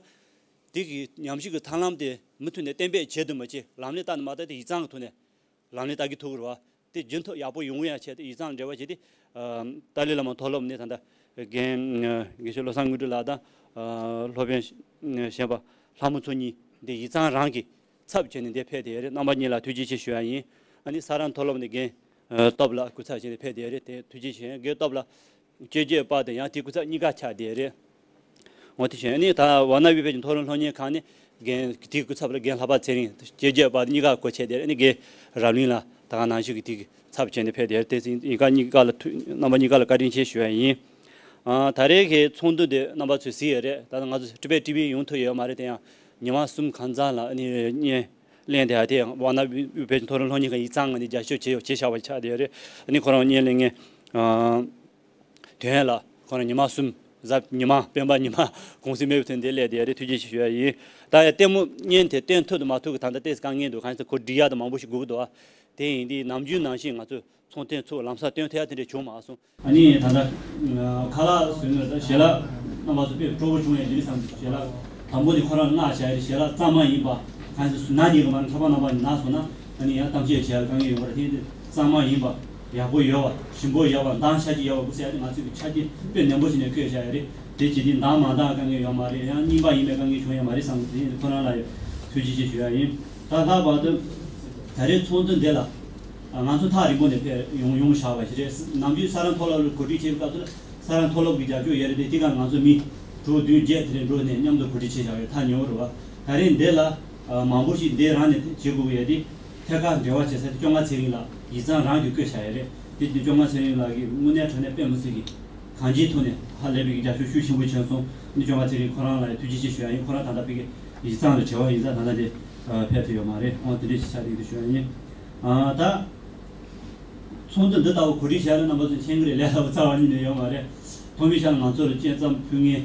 དེ་གི་ཉམས་ཞིབ་ཀྱི་ཐབས་ལམ་དེ་མུ་མཐུད་ནས་གཏན་འབེབས་བྱེད་དུ་མ་བྱེད། ལམ་ལས་བསྟར་ནས་མ་བསྟར་དེ་ཡིག་ཚང་གི་ཐོག་ནས་ལམ་ལས་བསྟར་གྱི་ཐུག་གི་རེད་བ། དེ་རྒྱུན་མཐུད་ཡག་པོ་ཡོང་ཡ་ཆེད་དུ་ཡིག་ཚང་འབྲེལ་བ་བྱས་ཏེ། ཨ་ཏཱ་ལའི་བླ་མ་མཐོ་སློབ་ནས་ད་ལྟ་རྒན་དགེ་བཤེས་བློ་བཟང་དངོས་གྲུབ་ལགས་དང་། ཨ་སློབ་དཔོན་གཞོན་པ་ལྷ་མོ་མཚོ་གཉིས་འདི་ཡིག་ཚང་རང་གི་ཚབ་བྱས་ནས་འདིར་ཕེབས་བསྡད་ཡོད་རེད། རྣམ་པ་གཉིས་ལ་ཐུགས་རྗེ་ཆེ་ཞུ་ཡ་ཡིན། ཨ་ནི་ས་རཱ་མཐོ་སློབ་ནས་རྒན་ཨ་སྟོབས་ལགས་སྐུ་ཚབ་བྱས་ནས་ཕེབས་བསྡད་ཡོད་རེད། དེ་ཐུགས་རྗེ་ཆེ། རྒན་སྟོབས་ལགས་བཅོས་བསྒྱུར་པ་དང་ཡང་དེའི་སྐུ་ཚབ་གཉིས་ཀ་ཆགས་བསྡད་ཡོད་རེད། འོ་དེ་བཞིན་ནི་ད་ཝཱ་ཎ་དབུས་བོད་ཀྱི་མཐོ་རིམ་སློབ་གཉེར་ཁང་ནས་རྒན་དེའི་སྐུ་ཚབ་ལ་རྒན་ལྷག་པ་ཚེ་རིང་བཅོས་བསྒྱུར་པ་གཉིས་ཀ་སྒོ་ཕྱེ་བསྡད་རེད། ནི་རྒན་རབ་གླིང་ལགས་ད་ག་ནང་བཞིན་གྱི་དེའི་ཚབ་བྱས་ནས་ཕེབས་བསྡད་རེད། དེ་ཡིན་ཀ་གཉིས་ཀ་ལ་ཐུགས་རྣམ་པ་གཉིས་ཀ་ལ་བཀའ་དྲིན་ཆེ་ཞུ་ཡ་ཡིན། ཨ། ད་རེས་ཀྱི་ཚོགས་འདུ་འདི་རྣམ་པ་ཚོས་གཟིགས་ཡོད་རེད། ད་ང་ཚོ་ཊི་བེཊ་ཊི་ཝི་ཡོང་ཐུབ་ཡོད་མ་རེད། དེ་ཡང་ཉི་མ་གསུམ་གང་ཚང་ལ་ཨ་ནི་བརྙན་ལེན་བསྡད་ཡ་དེ་ཡང་ཝཱ་ཎ་བི་བེ་མཐོ་རིམ་སློབ་གཉེར་ཁང་ཡིག་ཚང་ངོས་ནས་རྒྱབ་སྐྱོར་བྱས་ཡོད། བྱས་བཞག་པ་ཆགས་བསྡད་ཡོད་རེད། ཨ་ནི་ཁོ་རང་བརྙན་ལེན་མཁན། ཨ། དོན་ལ་ཁོ་རང་ཉི་མ་གསུམ། གཟའ་ཉི་མ། སྤེན་པ་ཉི་མ་གུང་སེང་མེད་པའི་ཐོག་འདིར་སླེབས་བསྡད་ཡོད་རེད། ཐུགས་རྗེ་ཆེ་ཞུ་ཡ་ཡིན། ད་ཡང་ལྟད་མོ་བརྙན་དེ་སྟོན་ཐུབ་དང་མ་ཐུབ་ཀྱི་ད་ལྟ་ཏོག་ཙམ་དཀའ་ངལ་འདུག་གང་ཡིན་ཟེར་ཁོ་སྒྲིག་ཡ་དང་མང་པོ་ཞིག་དགོས་ཀྱི་འདུག་ཨ། དེ་ཡིན་དུས་ནམ་རྒྱུན་ནང་བཞིན་ང་ཚོས་ཚོགས་ཐེངས་ཚོགས་ལམ་སང་སྟོན་ཐུབ་ཡ་དེ་འདྲ་བྱུང་མ་སོང་། ཨ་ནི་ད་ལྟ་ཁ་ལག་བཟོས་ནས་ད་ཞལ་ལག་རྣམ་པ་ཚོ་དཔེ་སྤྲོ་པོ་བྱུང་ཡ་ཡིན་རེད་བསམ། ཞལ་ལག་དང་པོ་ནི་ཁོ་རང་མངགས་བྱ་ཡ་རེད། ཞལ་ལག་གཙང་མ་ཡིན་པ། གང་ཡིན་ཟེར་ན་ཉེ་གི་མ་ཁྱབ་པ་རྣམ་པ་ནང་སོང་ན། ཨ་ནི་ཡང་གཏམ་བཤད་བྱས་ལ་དཀའ་ངལ་ཡོང་བ་རེད། དེ་གཙང་མ་ཡིན་པ། ཡག་པོ་ཡོད་པ། ཞིམ་པོ་ཡོད་པ། འདང་ཆ་གཅིག་ཡོད་པ་དགོས་ཟེར་ཡ་དེ་ང་ཚོས་ཀྱི་ཆ་རྐྱེན་དཔེ་ནན་པོ་བྱས་ནས་བཀོད་བཞག་ཡ་རེད། དེ་བྱེད་དུས་འདང་མ་འདང་དཀའ་ངལ་ཡོད་མ་རེད། ཡང་རྙིང་པ་ཡིན་པའི་དཀའ་ངལ་བྱུང་ཡོད་མ་རེད་བསམ། དེ་ཁོ་རང་ལ་ཡང་ཐུགས་རྗེ་ཆེ་ཞུ་ཡ་ཡིན། ད་ལྷག་པར་དུ་ད་རེས་ཚོགས་འདུ་འདི་ལ་ང་ཚོ་ཐག་རིང་པོ་ནས་ཕེབས་ཡོང་ཡོང་བཞག་པ་ཞིག་རེད། ནམ་རྒྱུན་ས་རཱ་མཐོ་སློབ་ལ་གོ་སྒྲིག་བྱེད་པའི་སྐབས་སུ་ལ། ས་རཱ་མཐོ་སློབ་ཀྱི་རྒྱབ་སྐྱོར་ཡོད་རེད་དེ། དེ་ག་ང་ཚོ་མི་དྲུག་བདུན་བརྒྱད་དེ་འདྲ་འགྲོ་ནས་མཉམ་དུ་གོ་སྒྲིག་བྱས་བཞག་ཡོད། ཐག་ཉེ་བོ་རེད་བ། ད་རེས་འདི་ལ་མང་པོ་ཞིག་འདི་རང་ནས་བྱེད་དགོས་ཀྱི་ཡོད་དེ། ཐད་ཀར་འབྲེལ་བ་བྱེད་ས་དེ་སྐྱོ་ལྔ་ཚེ་རིང་ལགས་ཡིག་ཚང་རང་གིས་བཀོད་བཞག་ཡོད་རེད། དེ་བཞིན་སྐྱོ་ལྔ་ཚེ་རིང་ལགས་ཀྱིས་དངོས་གནས་དྲང་གནས་དཔེ་མི་སྲིད་ཀྱི་གང་ཅིའི་ཐོག་ནས་ཧ་ལས་པའི་རྒྱབ་སྐྱོར་ཤུགས་ཆེན་པོ་བྱས་སོང་། ཨ་ནི་སྐྱོ་ལྔ་ཚེ་རིང་ཁོ་རང་ལ་ཡང་ཐུགས་རྗེ་ཆེ་ཞུ་ཡ་ཡིན། ཁོ་རང་ད་ལྟ་ཕ་གི་ཡིག་ཚང་ལ་བྲེལ་བ་ཡིན་ཙང་ད་ལྟ་དེ་ཕེབས་ཐུབ་ཡོད་མ་རེད། འོ་དེ་འདྲ་ཞིག་ཆགས་བསྡད་འདུག་ཞུ་ཡ་ཡིན། ཨ། ད། ཚོགས་འདུ་འདི་ལྟ་བུ་གོ་སྒྲིག་བྱས་ན་རྣམ་པ་ཚོ་མཁྱེན་གྱི་རེད། ལས་སླ་པོ་རྩ་བ་ཉིད་ནས་ཡོད་མ་རེད། ཐོག་མའི་ཆར་ང་ཚོར་དཔྱད་མཚམས་ཕུལ་མཁན་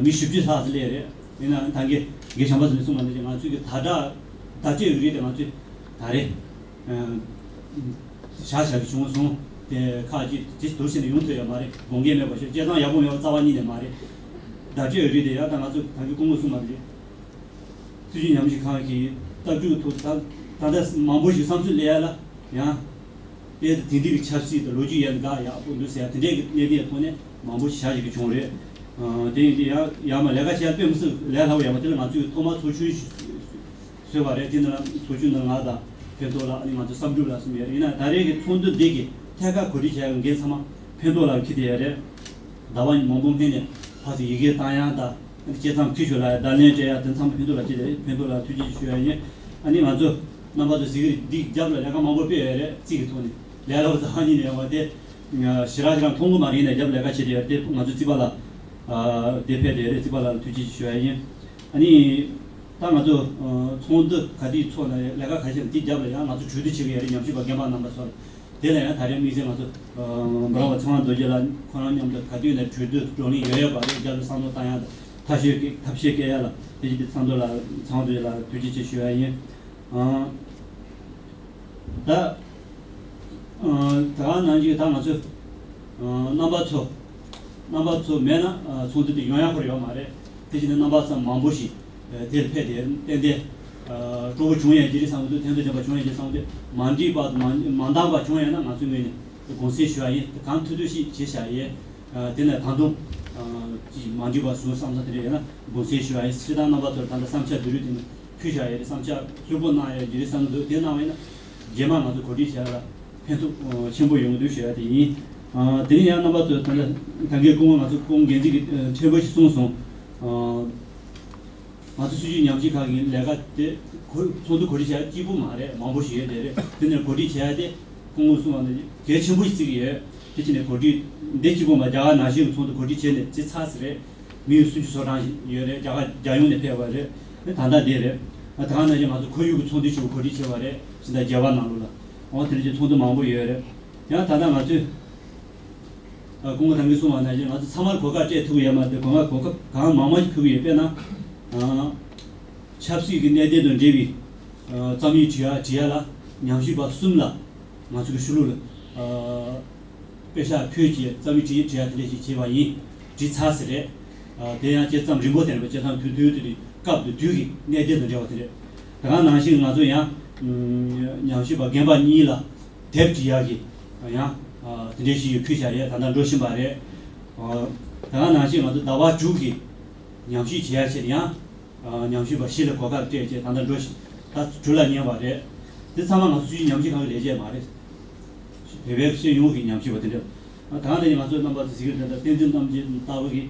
མི་བཞི་བཅུ་ལྷག་ཙམ་སླེབས་རེད། ཡིན་ནའང་ད་གིན་རྒན་བྱམས་པ་ཚོ་ནས་གསུངས་པ་ནང་བཞིན་ང་ཚོའི་གི་བརྡ་བརྡ་སྤྲོད་ཡིག་རིགས་དེ་ང་ཚོས་ད་རེས་བཞག་བཞག་གི་བྱུང་སོང་། དེ་ཁག་ཅིག་ཇི་བསྡུར་བྱས་ནས་ཡོང་ཐུབ་ཡོད་མ་རེད། དགོངས་འགལ་མེད་པ་ཞིག་དཔྱད་མཚམས་ཡག་པོ་མེད་པ་རྩ་བ་ཉིད་ནས་མ་རེད། བརྡ་སྤྲོད་ཡིག་རིགས་དེ་ཡང་ད་ང་ཚོ་ད་གིན་སྐུ་ངོ་གསུངས་པ་ནང་བཞིན། སྲིད་བྱུས་ཉམས་ཞིབ་ཁང་གི་ལྟ་རྒྱུག་ཐོག་ད་ད་ལྟ་མང་པོ་ཞིག་བསམ་ཚུལ་གླེང་ཡ་ལ་ཡང་དཔེ་དེ་འདྲའི་གི་ཆབ་སྲིད་དང་ལོ་རྒྱུས་ཡན་འགའ་ཡག་པོ་འདུག་ཟེར་ཡ་དེ་འདྲའི་གི་གནད་དོན་ཐོག་ནས་མང་པོ་ཞིག་བཞག་བཞག་གི་བྱུང་རེད། ཨ། དེ་ཡིན་དུས་ཡང་ཡང་མ་ལས་ཀ་བྱེད་ཡ་དཔེ་མི་སྲིད་ལས་སླ་པོ་ཡོད་མ་རེད། དེ་ལ་ང་ཚོས་ཐོག་མར་ཚོགས་ཆུང་ཞིག་བཟོས་པ་རེད། དེ་ནང་ལ་ཚོགས་ཆུང་ནང་ང་དང་ཕན་ཐོགས་ལགས། ཨ་ནི་ང་ཚོ་བསམ་གྲུབ་ལགས་གསུམ་ཡོད་རེད། ཡིན་ན་ད་རེས་ཀྱི་ཚོགས་འདུ་འདི་གི་ཐད་ཀར་གོ་སྒྲིག་བྱས་པའི་འགན་ཚང་མ་ཕན་ཐོགས་ལགས་འཁྱེར་བསྡད་ཡོད་རེད། ཟླ་བ་མང་པོ་སྔོན་ནས་ཕར་ཚུར་ཡི་གེ་བཏང་ཡ་དང་། དཔྱད་མཚམས་ཁྲིད་ཞུ་ལ་བརྡ་ལན་སྤྲད་ཡ་དེ་ཚང་མ་ཕན་ཐོགས་ལ་བྱེད་དེ་རེད། ཕན་ཐོགས་ལ་ཐུགས་རྗེ་ཆེ་ཞུ་ཡ་ཡིན། ཨ་ནི་ང་ཚོ་རྣམ་པ་ཚོ་གཟིགས་ཀྱི་རེད། འདི་རྒྱབ་ལ་ལས་ཀ་མང་པོ་སྤེལ་ཡོད་རེད། རྩིས་ཀྱི་ཐོག་ནས་ལས་སླ་པོ་རྩ་བ་ཉིད་ནས་ཡོད་པ་དེ་ཞེ་དྲག་ཞེ་དྲག་མཐོང་གི་མ་རེད། ཡིན་ནའི་རྒྱབ་ལ་ལས་ཀ་བྱེད་དེ་ཡོད་རེད། དེ་ང་ཚོ་རྩིས་པ་ལ་དེ་ཕེབས་དེ་རེད། རྩིས་པ་ལ་ཐུགས་རྗེ་ཆེ་ཞུ་ཡ་ཡིན། ཨ་ནི་ད་ང་ཚོ་ཚོགས་འདུ་ག་དུས་ཚོགས་ན་ལས་ཀ་ག་ཞིག་དེ་རྒྱབ་ལ་ཡང་ང་ཚོ་གྲོས་བསྡུར་བྱེད་ཀྱི་ཡོད་རེད། ཉམས་ཞིབ་པ་རྒན་པ་རྣམ་པ་ཚོ་ལ། དེ་ལ་ཡང་ད་རེས་དམིགས་བསལ་ང་ཚོ་འབུམ་རམས་པ་ཚེ་དབང་རྡོ་རྗེ་ལགས་ཁོ་རང་མཉམ་དུ་ག་དུས་ནས་གྲོས་བསྡུར་བགྲོ་གླེང་ཡོད་ཡོད་པ་རེད། རྒྱབ་ལ་བསམ་བློ་བཏང་ཡ་དང་ཐབས་ཤེས་ཀྱི་ཐབས་ཤེས་སྐྱེལ་ཡ་ལ་དེ་བཞིན་དུ་ཚོགས་འདུ་ལ་ཚེ་དབང་རྡོ་རྗེ་ལགས་ཐུགས་རྗེ་ཆེ་ཞུ་ཡ་ཡིན། ཨ། ད་ཨ་ད་ག་ནང་བཞིན་ད་ང་ཚོ་ཨ་རྣམ་པ་ཚོ་རྣམ་པ་ཚོ་མེད་ན་ཨ་ཚོགས་འདུ་དེ་ཡོང་ཡ་ཁོ་རང་ཡོད་མ་རེད། དེ་བཞིན་དུ་རྣམ་པ་ཚོ་མང་པོ་ཞིག་ཨ་དེར་ཕེབས་ཏེ་ཏན་ཏན་ཨ་སྤྲོ་པོ་བྱུང་ཡས་ཅིག་རེད་བསམ་གྱི་འདུག་ཕན་ཐོགས་ལྡན་པ་བྱུང་ཡས་ཅིག་བསམ་གྱི་འདུག་མ་འགྲིག་པ་དང་མ་མ་འདང་པ་བྱུང་ཡས་ན་ང་ཚོའི་ངོས་ནས་དགོངས་སེལ་ཞུ་ཡ་ཡིན། གང་ཐུབ་ཐུབ་ཞིག་བྱེད་བཞག་ཡས། ཨ་དེ་ནས་ད་དུང་ཨ་ཅིག་མ་འགྲིག་པ་བཟོ་བསམ་ས་དེ་འདྲ་ཡོད་ན་དགོངས་སེལ་ཞུ་ཡ་ཡིན། སྤྱིར་བཏང་རྣམ་པ་ཚོར་ད་ལྟ་བསམ་འཆར་བསྡུ་རུབ་དེ་ནས་ཕུལ་བཞག་ཡས་རེད། བསམ་འཆར་ལྷུག་པོ་གནང་ཡས་ཅིག་རེད་བསམ་གྱི་འདུག་དེ་གནང་བ་ཡིན་ན་རྗེས་མ་ང་ཚོ་གོ་སྒྲིག་བྱས་ལ་ཕན་ཐོགས་ཆེན་པོ་ཡོང་གི་འདུག་ཞུ་ཡ་དེ་ཡིན། ཨ་དེ་ནས་ཡང་རྣམ་པ་ཚོས་ད་ལྟ་ད་གིན་སྐུ་ངོ་ང་ཚོ་སྐུ་ངོ་འགན་འཛིན་གྱིས་ཨ་ཕྲན་བུ་ཞིག་གསུངས་སོང་། ཨ་ང་ཚོ་སྲིད་བྱུས་ཉམས་ཞིབ་ཁང་གི་ལས་ཀ་དེ་གོ་ཚོགས་འདུ་གོ་སྒྲིག་བྱ་ཡ་གཅིག་པུ་མ་རེད། མང་པོ་ཞིག་ཡོད་དེ་རེད། དེ་ནས་གོ་སྒྲིག་བྱ་ཡ་དེ་སྐུ་ངོ་གསུངས་པ་ནང་བཞིན་གལ་ཆེན་པོ་ཞིག་བརྩི་གི་ཡོད། དེ་ཕྱིན་ནས་གོ་སྒྲིག་འདི་གཅིག་པུ་མ་རྒྱ་གར་ནང་བཞིན་གྱི་ཚོགས་འདུ་གོ་སྒྲིག་བྱས་ནས་བྱས་ཚར་ཟིན་རེད། མི་ཡོད་སུམ་ཅུ་སོ་གྲངས་ཤིག་ཡོད་རེད། རྒྱ་གར་རྒྱལ་ཡོངས་ནས་ཕེབས་པ་རེད། ད་ལྟ་འདི་རེད། ད་ག་ནང་བཞིན་ང་ཚོ་ཁོར་ཡུག་གི་ཚོགས་འདུ་ཞིག་གོ་སྒྲིག་བྱས་པ་རེད། ཕྱི་ཟླ་བརྒྱད་པ་ནང་ལོགས་ལ། འོ་དེ་འདྲ་ཅིག་ཚོགས་འདུ་མང་པོ་ཡོད་རེད། ཡང་ད་ལྟ་ང་ཚོས་ཨ་སྐུ་ངོ་ད་གིན་གསུངས་པ་ནང་བཞིན་ང་ཚོ་ཚང་མར་གོ་སྐབས་སྤྲད་ཐུབ་ཀྱི་ཡོད་མ་རེད། གོ་སྐབས་གོ་སྐབས་གང་མང་མང་ཞིག་ཕུལ་གྱི་ཡོད། དཔེར་ན་ཨ་ཆབ་སྲིད་ཀྱི་གནད་དོན་དང་འབྲེལ་བའི་ཨ་རྩོམ་ཡིག་བྲིས་ཡ་བྲིས་ཡ་ལ་ཉམས་ཞིབ་པ་གསུམ་ལ་ང་ཚོ་གི་ཤུལ་ལུས་ལ་ཨ་དཔེ་ཤག་ཕུལ་གྱིས་རྩོམ་ཡིག་བྲིས་བྲིས་ཡ་དེ་འདྲ་ཞིག་བྱས་པ་ཡིན། བྲིས་ཚར་ཟིན་རེད། ཨ་དེ་ཡང་དཔྱད་རྩོམ་རིང་པོ་དེ་རེད་པ། དཔྱད་རྩོམ་དུས་དུས་དུས་དུས་སྐབས་དང་དུས་ཀྱི་གནད་དོན་དང་འབྲེལ་བ་དེ་རེད། དེ་ག་ནང་བཞིན་ང་ཚོ་ཡང་ཉམས་ཞིབ་པ་རྒན་པ་གཉིས་ལ་དེབ་བྲིས་ཡག་གི་ཡང་དེ་འདྲའི་ཞིག་ཡོད། ཕུལ་བཞག་རེད། ད་ལྟ་འགྲོ་བཞིན་པ་རེད། དེ་ག་ནང་བཞིན་ང་ཚོ་ཟླ་བ་དྲུག་གི་ཉམས་ཞིབ་བྱེད་ཡག་ཆེད་ཡང་ཉམས་ཞིབ་པ་བཞི་ལ་གོ་སྐབས་སྤྲད་བྱས་ད་ལྟ་འགྲོ་བཞིན་ད་གྲུ་ལ་ཉེ་བ་རེད། དེ་ཚང་མ་ང་ཚོ་སྲིད་བྱུས་ཉམས་ཞིབ་ཁང་གི་ལས་བྱེད་མ་རེད། བོད་པའི་སྤྱི་ཡོངས་ཀྱི་ཉམས་ཞིབ་པ་དེ་འདྲ། ད་ལྟ་ནི་ང་ཚོའི་རྣམ་པ་ཚོ་གཟིགས་ཡོད། དེ་འདྲ་བསྟན་འཛིན་རྣམ་རྒྱལ་ལྟ་བུ་གི་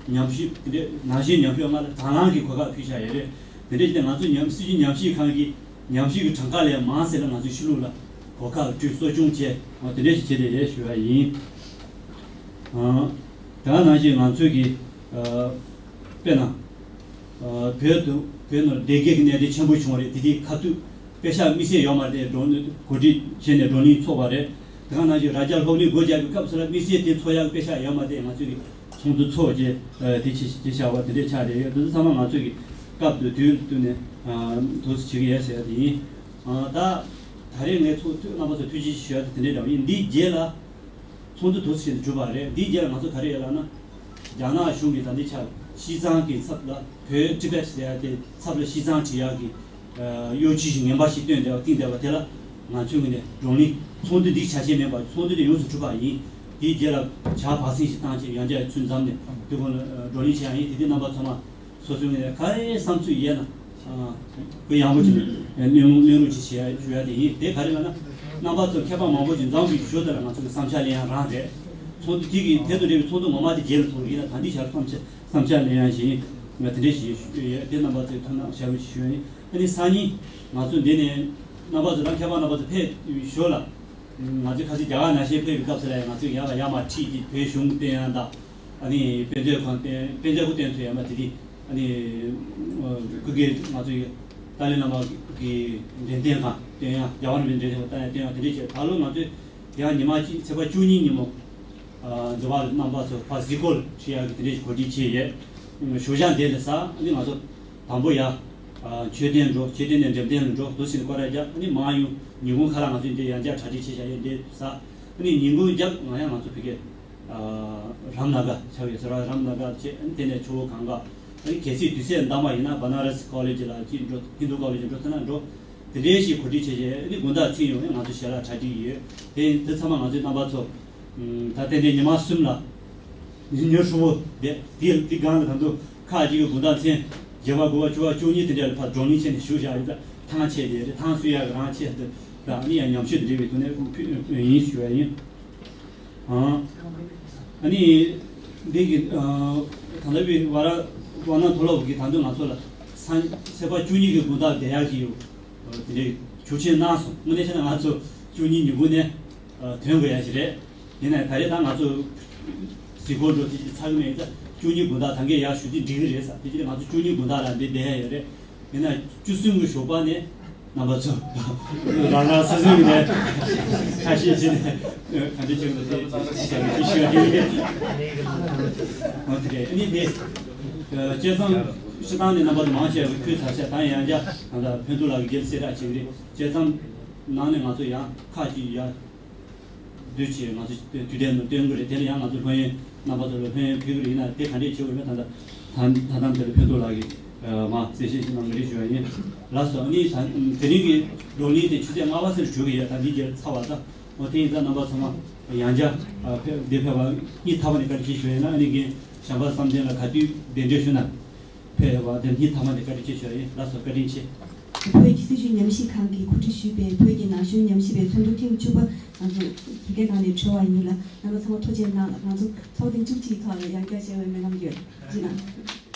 ཉམས་ཞིབ་དེ་འདྲའི་ནང་བཞིན་ཉམས་ཞིབ་ལྔ་ལ་དང་བླངས་ཀྱི་གོ་སྐབས་ཕུལ་བཞག་ཡོད་རེད། དེ་འདྲ་བྱས་ཏེ་ང་ཚོ་ཉམས་སྲིད་བྱུས་ཉམས་ཞིབ་ཁང་གི་ཉམས་ཞིབ་ཀྱི་གྲངས་ཀ་ལས་མང་ཟེར་ན་ང་ཚོའི་ཤུལ་ལུས་ལ་གོ་སྐབས་སྤྲོད་གསོ་སྐྱོང་བྱས་འོ་དེ་འདྲ་ཞིག་བྱས་ཏེ་རེད་ཞུ་བ་ཡིན། ཨང་། དེ་ག་ནང་བཞིན་ང་ཚོས་ཀྱི་ཨ་དཔེར་ན་ཨ་བོད་དུ་བོད་ནང་བདེ་སྐྱིད་ཀྱི་གནད་དོན་ཆེན་པོ་བྱུང་བ་རེད། དེ་དུས་ཁ་ཐུག་པེ་ཤག་དམིགས་བསལ་ཡོད་མ་རེད། འགྲོ་གོ་སྒྲིག་བྱས་ནས་བགྲོ་གླེང་ཚོགས་པ་རེད། དེ་ག་ནང་བཞིན་རྭ་རྒྱ་སློབ་གླིང་སྒོ་རྒྱག་པའི་སྐབས་སུ་ལ་དམིགས་བསལ་དེ་ཚོགས་ཡག་པེ་ཤག་ཡོད་མ་རེད། ང་ཚོས་ཀྱི་ཚོགས་འདུ་ཚོགས་རྗེས་ཨ་དེ་ཆེ་ཆེ་བྱ་བ་དེ་འདྲས་ཆགས་རེད། དེ་ཚོ་ཚང་མ་ང་ཚོས་ཀྱི་སྐབས་དུ་དུས་བསྟུན་ནས་ཨ་འདུག་སེ་བྱེད་ཀྱི་ཡོད་ཟེར་ཡ་དེ་ཡིན། ཨ་ད་ད་རེས་ངས་ཚོགས་ཐུ་རྣམ་པ་ཚོ་ཐུགས་རྗེ་ཆེ་ཞུ་ཡ་དེ་དེ་འདྲས་འདྲ་བ་ཡིན། འདིའི་རྗེས་ལ་ཚོགས་འདུ་འདུག་སེ་བྱས་ནས་གྲུབ་པ་རེད། འདིའི་རྗེས་ལ་ང་ཚོ་ག་རེ་ཡོད་ལབ་ན། རྒྱ་ནག་གཞུང་གིས་ད་ལྟའི་ཆར་ཤིས་ཙང་གི་ཚབ་ལ་བོད་ཊི་བེཊ་ཟེར་ཡ་དེ་ཚབ་ལ་ཤིས་ཙང་བྲིས་ཡག་གི་ཨ་གཡོ་ཇུས་ཤིག་ངན་པ་ཞིག་བཏོན་བསྡད་པ་བཏིང་བསྡད་པ་དེ་ལ་ང་ཚོའི་ངོས་ནས་བགྲོ་གླེང་ཚོགས་འདུ་འདི་ཆ་ཤས་མིན་པར་ཚོགས་འདུ་དེ་ཡོངས་སུ་གྲུབ་པ་ཡིན། དེའི་རྗེས་ལ་བྱ་བག་ཟིན་ཞིག་བཏང་བྱས་ཡང་བསྐྱར་ཚུར་འཛོམས་ནས་དེ་སྐོར་ལ་ཨ་བགྲོ་གླེང་བྱེད་ཡག་ཡིན། དེ་དུས་རྣམ་པ་ཚང་མ་སོ་སོའི་ངོས་ནས་ག་རེ་བསམ་ཚུལ་ཡོད་ན་ཨ་གུ་ཡངས་པོ་ཅིག་ནས་གླེང་གླེང་རོགས་ཅིག་བྱེད་ཡ་ཞུ་ཡ་དེ་ཡིན། དེ་ག་རེ་ལབ་ན། རྣམ་པ་ཚོ་མཁས་པ་མང་པོ་ཅིག་འཛོམས་ཀྱི་ཞོར་དེ་ལ་ང་ཚོ་གི་བསམ་འཆར་ལེན་ཡ་རང་རེད། ཚོགས་འདུ་དེ་གི་དེ་དང་འབྲེལ་བའི་ཚོགས་འདུ་ངོ་མ་དེ་རྗེས་ལ་ཚོགས་ཡིན་ན་ད་འདི་ཞར་བསམ་འཆར་བསམ་འཆར་ལེན་ཡ་ཞིག་ཡིན། ང་དེ་འདྲས་ཞིག་ཞུ་ཡོད། དེ་རྣམ་པ་ཚོས་ཐུགས་སྣང་ཞབས་ཞུ་ཞུ་ཡ་ཡིན། ཨ་ནི་སང་ཉིན་ང་ཚོ་འདི་ནས་རྣམ་པ་ཚོ་རང་མཁས་པ་རྣམ་པ་ཚོ་ཕེབས་ཞོར་ལ། ང་ཚོས་ཁ་སང་རྒྱ་གར་ནང་བཞིན་ཕེབས་པའི་སྐབས་སུ་ལ་ཡང་ང་ཚོས་ཡར་ལ་ཡར་མར་ཁྲིད་ཀྱིས་བོད་གཞུང་བསྟེན་ཡ་དང་། ཨ་ནི་དཔེ་མཛོད་ཁང་བསྟེན་དཔེ་མཛོད་ཁང་བསྟེན་ཐུབ་ཡ་མ་དེ་དེ་ཨ་ནི་སྐུ་སྒེར་ང་ཚོ་ཡི་ཏཱ་ལའི་བླ་མ་གི་འདྲེན་བསྟེན་ཁང་བསྟེན་ཡ། རྒྱལ་བ་རིན་པོ་ཆེའི་འདྲེན་བསྟེན་ཁང་བསྟེན་ཡ་དེ་འདྲས་བྱས། ད་ལོ་ང་ཚོས་ཡང་ཉི་མ་གཅིག་ཚེས་པ་བཅུ་གཉིས་ཉིན་མོ་ཨ་འདི་བར་རྣམ་པ་ཚོ་ཕར་གཟིགས་སྐོར་བྱེད་ཡ་གི་དེ་འདྲས་གོ་སྒྲིག་བྱས་ཡོད། ཞུ་བྱ་འདི་ལ་ས་ཨ་ནི་ང་ཚོ་དང་པོ་ཡ། ཨ་མཆོད་རྟེན་འགྲོ། མཆོད་རྟེན་ནས་འགྲེམས་སྟོན་ལ་འགྲོ། འདུག་སེ་སྐོར་ར་རྒྱག་ཨ་ནི་མང་ཡང་ཉིན་གུང་ཁ་ལ་ང་ཚོས་འདི་ཡང་བསྐྱར་གྲ་སྒྲིག་བྱེད་བྱ་ཡོད་འདི་ས། ཨ་ནི་ཉིན་གུང་རྒྱབ་ང་ཡང་ང་ཚོ་ཕ་གི་ཨ་རམ་ན་ག་ཆགས་ཡོད་ཟེར་བ། རམ་ན་ག་བྱས། ཨ་ནི་དེ་ནས་ཆུ་བོ་གངྒཱ། ཨ་ནི་གལ་སྲིད་དུས་ཚོད་འདང་བ་ཡིན་ན་བ་ན་རཱས་ཀོ་ལེ་ཇི་ལ་ཅིག་འགྲོ། ཧིན་དུ་ཀོ་ལེ་ཇི་འགྲོ་ཐུབ་ན་འགྲོ། དེ་འདྲའི་ཞིག་གོ་སྒྲིག་བྱས་བྱས། ཨ་ནི་དགོང་དག་ཚིག་ཡོང་ནས་ང་ཚོ་ཞལ་ལག་གྲ་སྒྲིག་ཡོད། དེ་དེ་ཚང་མ་ང་ཚོའི་རྣམ་པ་ཚོ། ད་ཏན་ཏན་ཉི་མ་གསུམ་ལ་ཉི་ཤུ་བོ་བསྡད། དེ་དེ་སྒང་ལ་ད་དུང་ཁག་ཅིག་གི་དགོང་དག་མཚན་བརྒྱད་པ་དགུ་པ་བཅུ་པ་བཅུ་གཉིས་དེ་འདྲ་ལ་ཕར་བགྲོ་གླེང་བྱས་ནས་བཞུགས་བཞག་ཡོད། ད་ཐང་ཆད་བསྡད་རེད། ཐང་གསོ་ཡག་གི་རང་ཆད་འདུག་ད་ཨ་ནི་ཡང་ཉམས་ཞིབ་འབྲེལ་བའི་ཐོག་ནས་ཡིན་ཞུ་བ་ཡིན། ཨ་ནི་འདི་གི་ད་ལྟ་བའི་ཝ་ར་ཝ་ན་མཐོ་སློབ་ཀྱིས་ད་དུང་ང་ཚོ་ལ་སང་ཚེས་པ་བཅུ་གཉིས་ཀྱི་དགོང་དག་བསྡད་ཡག་གི་དེ་འདྲའི་ཆོག་མཆན་གནང་སོང་། དངོས་གནས་བྱས་ན་ང་ཚོ་བཅུ་གཉིས་ཉིན་གུང་ནས་ཐོན་དགོས་ཡ་ཞིག་རེད། ཡིན་ནའི་ད་རེས་ད་ང་ཚོ་གཟིགས་སྐོར་འགྲོ་དེ་ཅིག་ཚར་གི་མེད། ད་བཅུ་གཉིས་དགོང་དག་ད་གིན་ཡར་ཞུ་དུས་འགྲིག་གི་རེད་ཟེར། དེ་ཅིག་ང་ཚོ་བཅུ་གཉིས་དགོང་དག་ལ་འདི་བསྡད་ཡ་ཡོད་རེད། ཡིན་ན་བཅུ་གསུམ་གྱི་ཞོགས་པ་ནས་རྣམ་པ་ཚོ་རང་རང་སོ་སོའི་ནས་ཁ་ཤས་བྱས་ནས་ག་འདྲ་བྱུང་འདུག་དེ་ཞུ་ཡ་ཡིན། འོ་དེ་རེད། ཨ་ནི་དེ་བཅད་མཚམས་སྤྱིར་བཏང་ནས་རྣམ་པ་ཚོ་མང་ཆེ་བས་ཁུལ་ཚར་ཤག་ད་ཡང་བསྐྱར་ད་ལྟ་ཕུན་ཚོགས་ལགས་ཀྱིས་རྒྱབ་གསལ་བསྒྲགས་བྱེད་ཀྱི་རེད། བཅད་མཚམས་ནང་ནས་ང་ཚོ་ཡང་ཁག་ཅིག་ཡར་བསྡུ་བྱས་ང་ཚོ་དུས་དེབ་ནང་སྟོན་གྱི་རེད། དེ་ལ་ཡང་ང་ཚོ་ལྷོད་ཡོན་རྣམ་པ་ཚོ་ལ་ལྷོད་ཡོན་ཕུལ་གྱི་རེད། ཡིན་ན་དེ་ག་འདྲས་བྱེད་དགོས་མེད་ད་ལྟ་ད་ད་ལྟ་དེ་ལ་ཕུན་ཚོགས་ལགས་ཀྱིས་མར་གསལ་བཤད་ཅིག་གནང་གི་རེད་ཞུ་བ་ཡིན། ལགས་སོ། ཨ་ནི་ད་དེ་རིང་གི་བགྲོ་གླེང་དེ་ཆུ་ཚོད་ལྔ་པ་ཙམ་གྲོལ་གྱི་ཡོད། ད་འདི་རྗེས་ཚར་བ་ད། འོ་དེ་ཡིན་ཙང་རྣམ་པ་ཚང་མ་ཡང་བསྐྱར་ཕེབས་འདིར་ཕེབས་པ་སྙིང་ཐག་པ་ནས་བཀའ་དྲིན་ཆེ་ཞུ་ཡ་ཡིན། ཨ་ནི་རྒན་བྱམས་པ་བསམ་གཏན་ལ་ག་དུས་གདན་འདྲེན་ཞུ་ན་ཕེབས་པ་དེ་སྙིང་ཐག་པ་ནས་བཀའ་དྲིན་ཆེ་ཞུ་ཡ་ཡིན། ལགས་སོ། བཀའ་དྲིན་ཆེ། བོད་ཀྱི་སྲིད་བྱུས་ཉམས་ཞིབ་ཁང་གིས་གོ་སྒྲིག་ཞུས་པའི་བོད་ཀྱི་ན་གཞོན་ཉམས་ཞིབ་པའི་ཚོགས་འདུ་ཐེངས་བཅུ་པ་ང་ཚོ་དེ་གའི་ནང་ནས་གྲོལ་བ་ཡིན་ལ། རྣམ་པ་ཚང་མ་ཐུགས་རྗེ་གནང་ལ། ང་ཚོ་ཚོགས་ཐེངས་བཅུ་གཅིག་ཐོག་ལ་ཡང་བསྐྱར་མཇལ་བའི་སྨོན་ལམ་ཡོད། ཐུགས་རྗེ་གནང་།